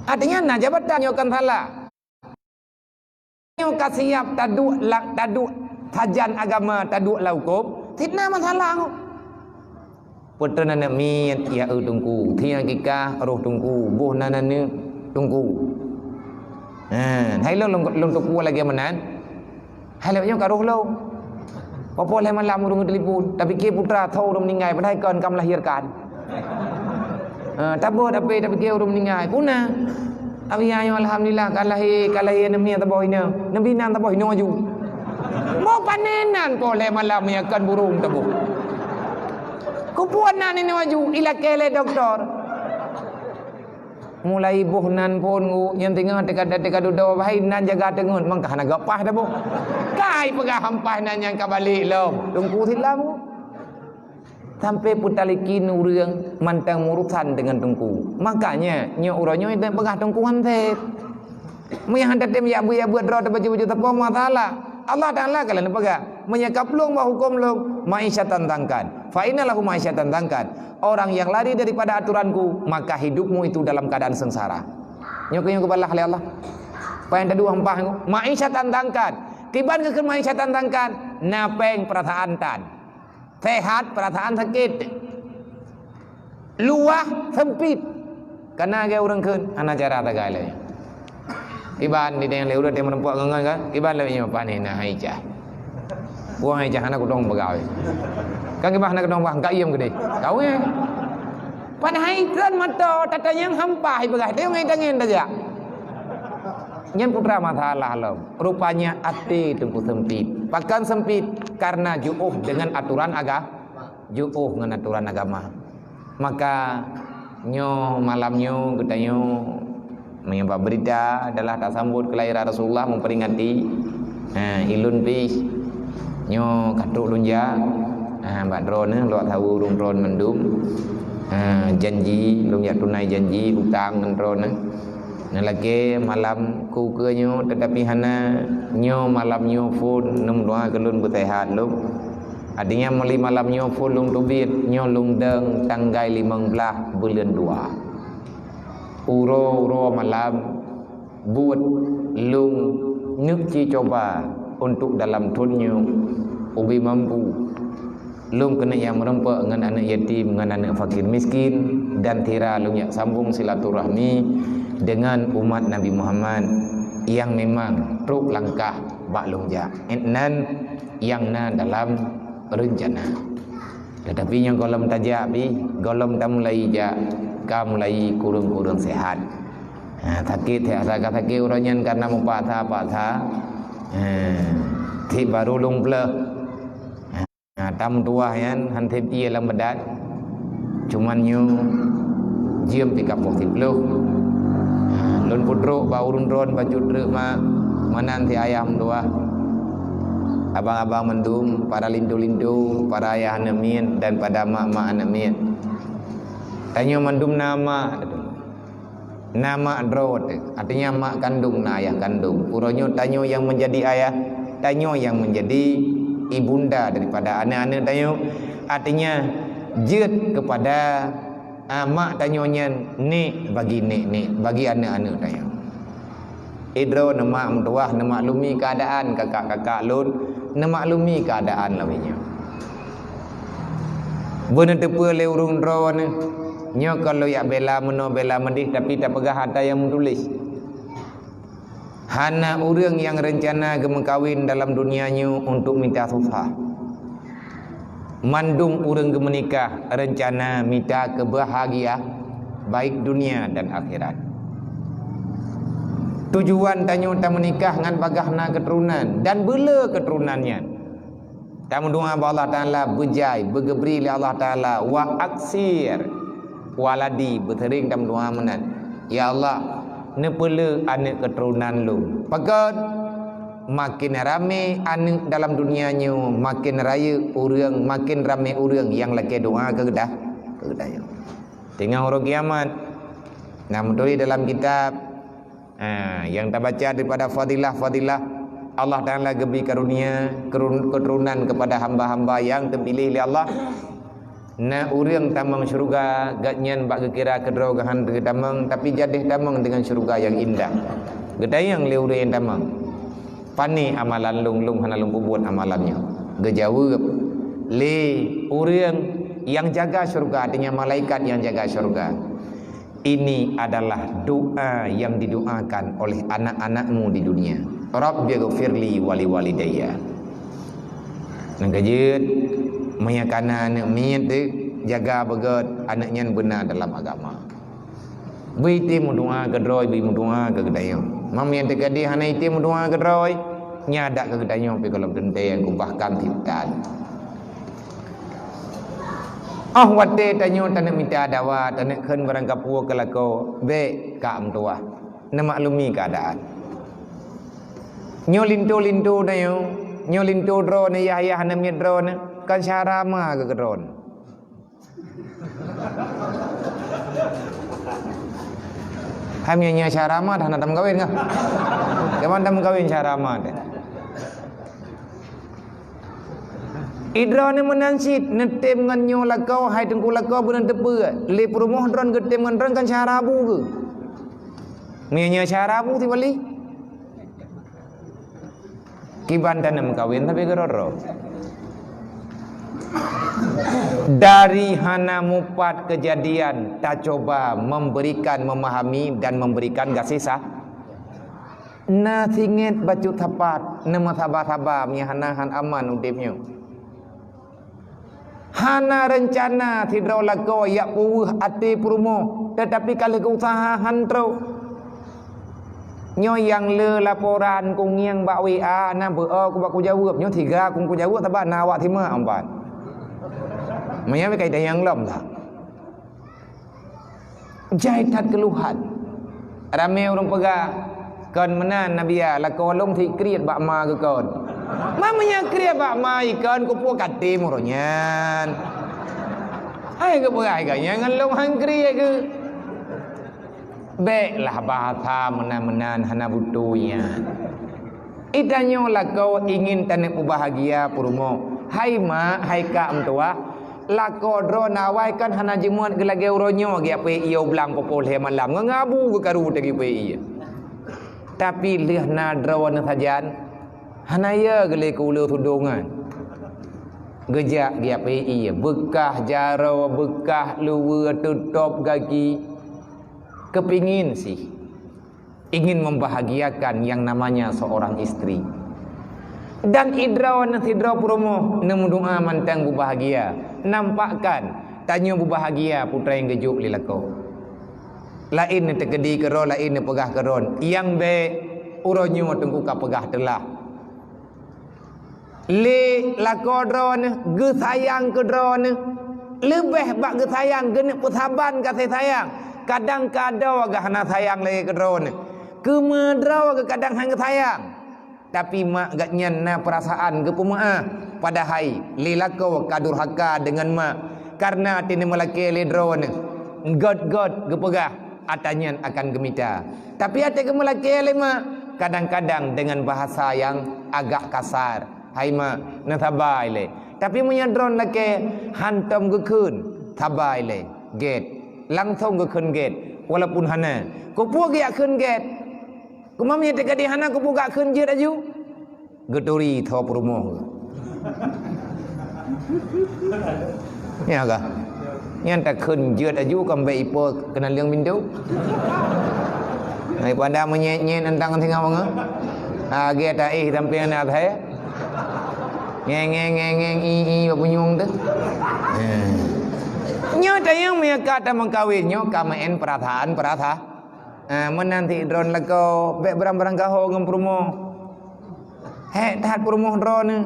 Artinya na jabatan nyoe kan salah. Nyoe ka siap taduek la-, taduek Sajan agama taduek lam huköm, fitnah masalah. Peutreun aneuk miet, ya eu teungku, thiang kikah roh teungku, boh nan aneuk teungku. Ha, hai lôn, lôn, lôn teungku lagèe meunan. Hai lôn nyoe ka roh lôn. Poh-poh lhèe malam ureueng geutelepon, tapike putra tho ureueng meuninggai, padahai kon ka melahirkan. Ha, tabeuet ape tapike ureueng meuninggai. Puna. Awak nyoe alhamdulillah ka lahé, ka lahé aneuk miet taboh inoe. Neubi nan taboh inoe aju. Boh pané nan poh lhèe malam nyan kon burông taboh. Kupuan nan inoe aju, ilakèe lé doktor. Mulai boh nan phôn ngon nyang teungoh teuka, teuka dudoe bahai nan jaga teungeut, mangka hana geupaih taboh. Kai peugah hampah nan nyang ka balek lom. Teungku silam. Sampai peutalikin ureueng mantong meurusan deungon teungku. Makanya nyoe uroe nyoe teupeugah teungku han sép. Meunyo han tatem yak beuet-yak beuet droe teuh baju-baju teupeu masalah. Allah Taala ka lheueh neupeugah, "Meunyo ka plueng bak huköm lôn, ma'isyatan dhankan. Fa inna lahu ma'isyatan dhankan." Orang yang lari daripada aturanku, maka hidupmu itu dalam keadaan sengsara. Nyoe keuh nyang geubalah lé Allah. Paih teuduek hampah, ma'isyatan dhankan. Kiban geukheun ma'isyatan dhankan, na péng peurasaan tan. Sehat, peurasaan sakét. Luwah, sempit. Kana lagèe ureueng kheun, hana cara tagai lé. Kiban di dayah lé ureueng teuh meureumpok ngon-ngon kan? Kiban lé nyoe pané na hai cah. Wah, hai cah hana kudong peugawé. Kan kiban hana kudong bah, ka iem keudéh. Kawé. Padahai ikon mata tatanyong hampah ipeugah, teuh ngai tangen tajak. Nyan putra masalah lom. Rupanya até teungku sempit. Pakon sempit? Karena ju'uh dengan aturan aga-, ju'uh ngon aturan agama. Maka nyoe malam nyoe geutanyoe meunyoe bak beurita adalah tasambot keulahiran Rasulullah, memperingati, ha, ilôn pih nyoe ka trok lôn jak, ha, bak droeneuh lôn jak saweue ureueng droeneuh mandum, ha, janji lôn jak tunai janji utang ngon droeneuh. Neulakèe malam ku keue nyoe, teutapi hana nyoe malam nyoe phôn neumeudoa keu lôn beuseuhat lom. Artinya meuli malam nyoe phôn lôn teubiet, nyoe lôn dong tanggai limong blaih buleuen dua. Uroe-uroe malam buet lôn neuci cuba untuk dalam thôn nyoe ubé mampu. Lôn keuneuk jak meureumpok ngon aneuk yatim, ngon aneuk fakir miskin, dan sira lôn jak sambong silaturahmi deungon umat Nabi Muhammad nyang memang trok langkah bak lôn jak. Nan nyang na dalam reuncana. Teutapi nyoe gohlom tajak pih, gohlom tamulai jak, ka mulai kureueng-kureueng seuhat. Ha, sakét, asa ka sakét uroe nyan kareuna meupaksa-paksa. Ha, cit barô lôn pleueh. Ha, tameutuwah nyan han sép ié lam badan. Cuman nyoe jeuem pih ka poh siplôh. Ha, lôn peutrok bak ureueng droen bacut treuk mak, meunan si ayah meutuwah. Abang-abang mandum, para linto-linto, para ayah aneuk miet dan pada mak-mak aneuk miet. Tanyoe mandum na mak. Na mak droe teuh, artinya mak kandong na ayah kandong. Uroe nyoe tanyoe nyang menjadi ayah, tanyoe nyang menjadi ibunda daripada aneuk-aneuk tanyoe. Artinya jeuet kepada, ah, mak tanyoe nyan nek bagi nek-nek, bagi aneuk-aneuk tanyoe. Idroe neumak meutuwah, neumaklumi keuadaan kakak-kakak lôn, neumaklumi keuadaan lawét nyoe. Beuneuteupeue lé ureueng droeneuh, nyoe ka lôn jak bela meunoe bela meudéh, tapi tapeugah ata nyang meutuléh. Hana ureueng nyang reuncana geumeukawen dalam dunia nyoe untuk mita susah. Mandum ureueng geumeunikah reuncana mita keubahgia, baik dunia dan akhirat. Tujuan tanyoe tameunikah ngon bagaih na keuturonan dan beulé keuturonan nyan. Tameudoa bak Allah Taala beujai, beugeubri lé Allah Taala, wa aksir waladi, beuseuring tameudoa meunan. Ya Allah, neupeulé aneuk keuturonan lôn. Pakon? Makin ramé aneuk dalam dunia nyoe, makin rayeuk ureueng, makin ramé ureueng nyang lakée doa keu geuda-, keu geutanyoe. Teungoh uroe kiamat, na meutuléh dalam kitab, ha, nyang tabaca daripada fadilah-fadilah Allah Taala geubri karunia, keurun-, keuturonan kepada hamba-hamba nyang teupiléh lé Allah. Na ureuëng tamong syeuruga, gobnyan bak geukira keudroe geuhan geutamong, tapi jadeh tamong deungon syeuruga nyang indah. Geutanyong lé ureuëng nyang tamong, "Pane amalan lôn, lôn hana lôn peubuet amalan nyoe." Geujaweueb lé ureuëng nyang jaga syeuruga, artinya malaikat nyang jaga syeuruga, "Ini adalah doa yang didoakan oleh anak-anakmu di dunia. Rabbighfirli wa liwalidayya." Nyang keujeuet, meunyo kana aneuëk miet teuh, jaga beugét aneuëk nyan beuna dalam agama. Beu item meudoa keudroe, beu meudoa keu geutanyoe. Meunyo teukeudi hana item meudoa keudroe, nyan dak keu geutanyoe pih gohlom teuntée, bahkan sitan. Óh watée tanyoe taneuk mita dawa, taneuk kheun barang kapeue keu lakoe, bék ka meutuwah. Neumaklumi keuadaan. Nyoe linto-linto tanyoe, nyoe linto droeneuh, yah-yah hana miet droeneuh, kan syara ma keu droeneuh. Hai meunyoe syara ma dah hana tameukawen kah? Kawan tameukawen syara ma teuh. Idroeneuh meunan cit neutem ngon nyoe lakoe, hai teungku lakoe, beuneuteupeu lé peurumoh droeneuh geutem ngon droeneuh kan syara bu geuh. Meunyoe syara bu tiwali. Kiban taneuk meukawen tapi keudroe-droe. Dari hana mupat kejadian tacoba memberikan, memahami dan memberikan gaséh sa-, na singet bacut sapat, neumeusaba-saba meunyo hana han aman udeb nyoe. Hana reuncana sidroe lakoe jak peuweueh até peurumoh, teutapi ka lheueh geuusaha han trok. Nyoe nyang le laporan kungieng bak W A na beu-o kubak kujaweueb. Nyoe siga kung kujaweueb saban na awak simak amban. Meunyoe ka itanyong lom dah. Jai that keuluhan. Ramé ureuëng peugah, "Kon meunan Nabia, lakoe lôn sit kriet bak ma geukon." Ma meunyoe kriet bak ma ikon, kupeue katem uroe nyan. Hai geupeugah geuh nyan ngon lôn han kriet geuh. Béklah bahasa meunan-meunan hana beutôi nyan. Itanyoe lakoe ingin taneuk peubahagia peurumoh. Hai mak, hai kak meutuwah, lakoe droeneuh awai kan hana jeuet geulagée uroe nyoe geupeu ie u blang poh lhée malam ngon abu geukaru teugipeu ie. Tapi lheueh na droeneuh sajan, hana ye geulée keu uleue tudong nyan. Geujak geupeu ie, beukah jaroe, beukah luweue, teutôb gaki. Keupingin sih. Ingin membahagiakan yang namanya seorang istri. Dan idroeneuh sidroe peurumoh neumeudoa mantong beubahagia, nampakkan tanyoe beubahagia peue nyang geujok lé lakoe. Laén neuteukeudi keudroe, laén neupeugah keudroe, nyang bék uroe nyoe teungku ka peugah teulah. Lé lakoe droeneuh geusayang keu droeneuh, leubeh bak geusayang geuneuk peusaban gaséh sayang. Kadang ka adoe geuh hana sayang lagée keu droeneuh, keu ma droe geuh kadang han geusayang. Tapi mak geuh nyan na peurasaan geupeumeuáh, padahai lé lakoe ka durhaka deungon mak kareuna até neumeulakée lé droeneuh. Gét-gét geupeugah, atra nyan akan geumita. Tapi até geumeulakée lé mak, kadang-kadang deungon bahasa nyang agak kasar. "Hai mak, neusaba ilée." Tapi meunyoe droeneuh lakée hantom geukheun, "Saba ilée, gét." Langsong geukheun gét, walaupun hana. Kupeue geujak kheun gét? Keumam nyang teukeudi hana kupeue geujak kheun jeuet aju? Geuturi tho peurumoh. Nyan ka. Nyan takheun jeuet aju ka bék ipo keunan leueng pintoe. Daripada meunyét-nyét nantang singoh bangai. Lagée taéh sampéng na thai. Ngeng, ngeng, ngeng, ngeng, i, i, bak punyueng tu. Nyoe tayang meunyoe ka tameukawen nyoe ka meu'en peurasaan, peurasa-, Ah, meunan sit droeneuh lakoe, bék beurang-beurang gaho ngon peurumoh. Hék that peurumoh droeneuh,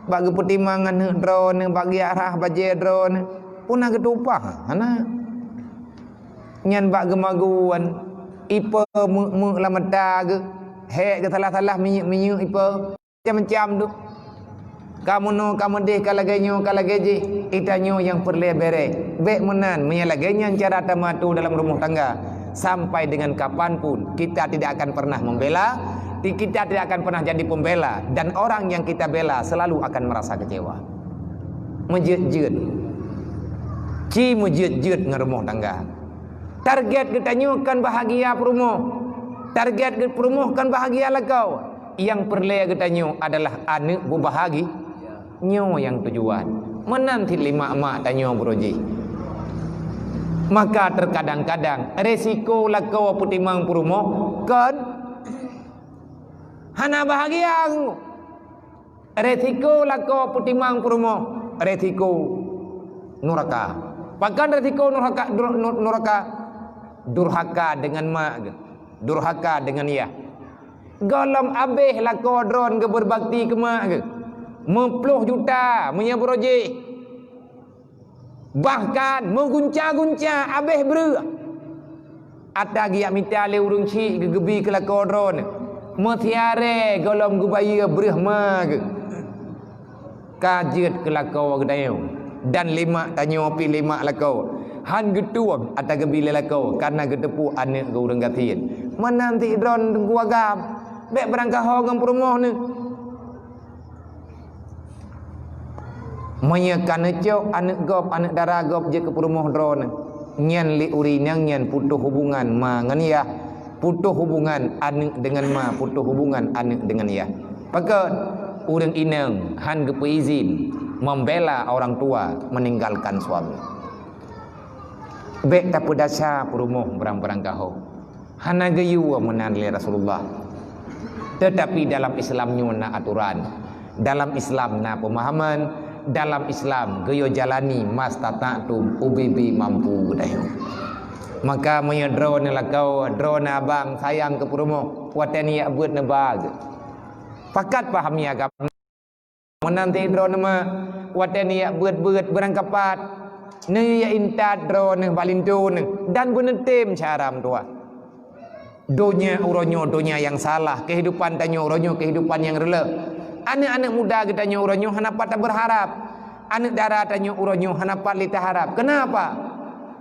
bak geupeutimang aneuëk droeneuh, bak geujak rhah bajée droeneuh, peue na geutumpah, hana. Nyan bak geumagun, ipe meuk-meuk lam mata geuh, hék geusalah-salah minyeuk-minyeuk ipe. Macam-macam tu. Ka meunoe, ka meudeh, ka lagée nyoe, ka lagée jih. Geutanyoe nyang peureulée béré. Bék meunan, meunyoe lagée nyan cara tameuatoe dalam rumoh tangga, sampai dengan kapan pun kita tidak akan pernah membela, ti-, kita tidak akan pernah jadi pembela, dan orang yang kita bela selalu akan merasa kecewa. Meujeuet-jeuet. Ci meujeuet-jeuet ngon rumoh tangga. Target geutanyoe kon bahagia peurumoh. Target geu-, peurumoh kon bahagia lakoe. Nyang peureulée geutanyoe adalah aneuëk beubahagia. Nyoe nyang tujuan. Meunan cit lé mak-mak tanyoe beurojih. Maka terkadang-kadang resiko lakoe peutimang peurumoh kon hana bahagia. Resiko lakoe peutimang peurumoh, resiko nuraka. Pakon resiko nuraka, dur-, nur-, nuraka? Durhaka deungon mak geuh, durhaka deungon yah. Gohlom abéh lakoe droeneuh beubakti keu mak geuh. Meuploh juta meunyoe beurojih. Bahkan meugunca-gunca abéh breueh. Ata geujak mita lé ureuëng chik geugeubri keu lakoe droeneuh. Meusiaré gohlom geubayeue breueh ma geuh. Ka jeuet keu lakoe geutanyoe. Dan lé mak tanyoe pih lé mak lakoe. Han geutueng ata geubri lé lakoe kareuna geuteupeue aneuëk geuh ureuëng gasien. Meunan cit droeneuh teungku agam. Bék beurangkaho ngon peurumoh neuh. Meunyoe ka neucok aneuëk gob, aneuëk dara gob jeuet keu peurumoh droeneuh, nyan lé ureuëng inong nyan putôh hubungan ma ngon yah, putôh hubungan aneuëk deungon ma, putôh hubungan aneuëk deungon yah. Pakon? Ureuëng inong han geupeuizin membela orang tua meninggalkan suami. Bék tapeudasya peurumoh beurang-beurangkaho. Hana geuyue meunan lé Rasulullah. Tetapi dalam Islam nyoe na aturan. Dalam Islam na pemahaman. Dalam Islam geuyue jalani mastata'tum, ubé-bé mampu geutanyoe. Maka meunyoe droeneuh lakoe, droeneuh abang sayang keu peurumoh, watée neujak beuet neuba geuh. Pakat pahami agama. Meunan cit droeneuh ma, watée neujak beuet-beuet beurangkapat, neujak intat droeneuh bak linto neuh dan beuneutem cara meutuah. Donya uroe nyoe donya nyang salah, kehidupan tanyoe uroe nyoe kehidupan nyang reuloh. Aneuëk-aneuëk muda geutanyoe uroe nyoe hana pat tabeurharap. Aneuëk dara tanyoe uroe nyoe hana pat lé taharap. Kenapa?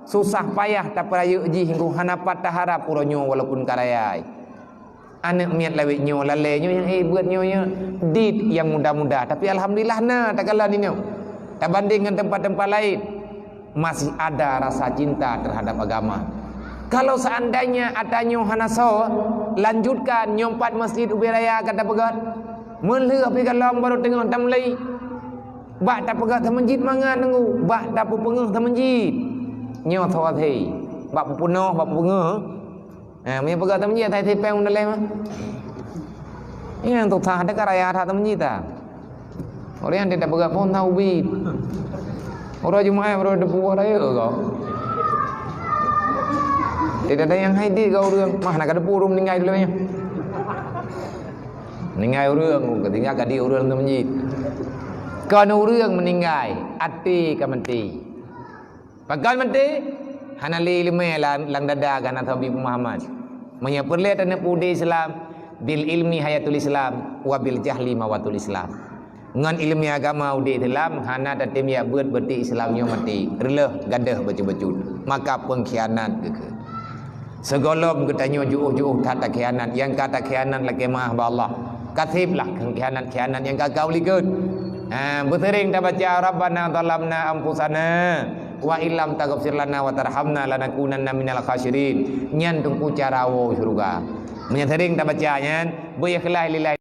Susah payah tapeureulée jih hingga hana pat taharap uroe nyoe walaupun ka raya. Aneuëk miet lawét nyoe, lalée nyoe nyang éh beuet nyoe, nyoe dit nyang muda-muda, tapi alhamdulillah na takalon nyoe. Tabandeng ngon teumpat-teumpat laén, masih ada rasa cinta terhadap agama. Kalau seandainya ata nyoe hana soe, lanjutkan nyoe pat masjid ubé raya ka tapeugét. Meulheueh pih galom barô teungoh tamulai. Bak tapeugét seumeujid mangat nunggu, bak tapeupeungeuh seumeujid. Nyoe soe asai. Bak peupunoh, bak peupeungeuh. Ha, meunyoe peugah tameuji, atai sipéng meudaleh mah. Nyang tutoe that ka raya that tameuji ta. Ureuëng nyang tidak peugah pun tahu ubit. Uroe Jumaat baru depu raya kau. Tidak ada nyang hai dit kau ureuëng. Mah nak depu ureuëng meninggai dulu nya. Meninggai ureuëng, ketinggal kadi ureuëng tameuji. Kon ureuëng meninggai, até ka mati. Pakon maté? Hana lé iéleumé lam, lam dada geuh hana sabe peumahaman. Meunyoe peureulée taneuk udeb Islam, bil ilmi hayatul Islam, wa bil jahli mawatul Islam. Ngon iéleumé agama udeb Islam, hana tatem jak beuet, beuti Islam nyoe maté. Reuloh gadôh bacut-bacut. Maka peungkhianat geuh. Sigohlom geutanyoe jiôh-jiôh that takhianat, nyang ka takhianat lakée meu'ah bak Allah. Kaseb lah keu khianat-khianat nyang ka kau likot. Ha, beuseuring tabaca, "Rabbana zalamna anfusana wa illam taghfir lana wa tarhamna lanakunanna minal khasirin." Nyan teungku cara woe syeuruga. Meunyoe seuring tabaca nyan, beu ikhlaih lillahi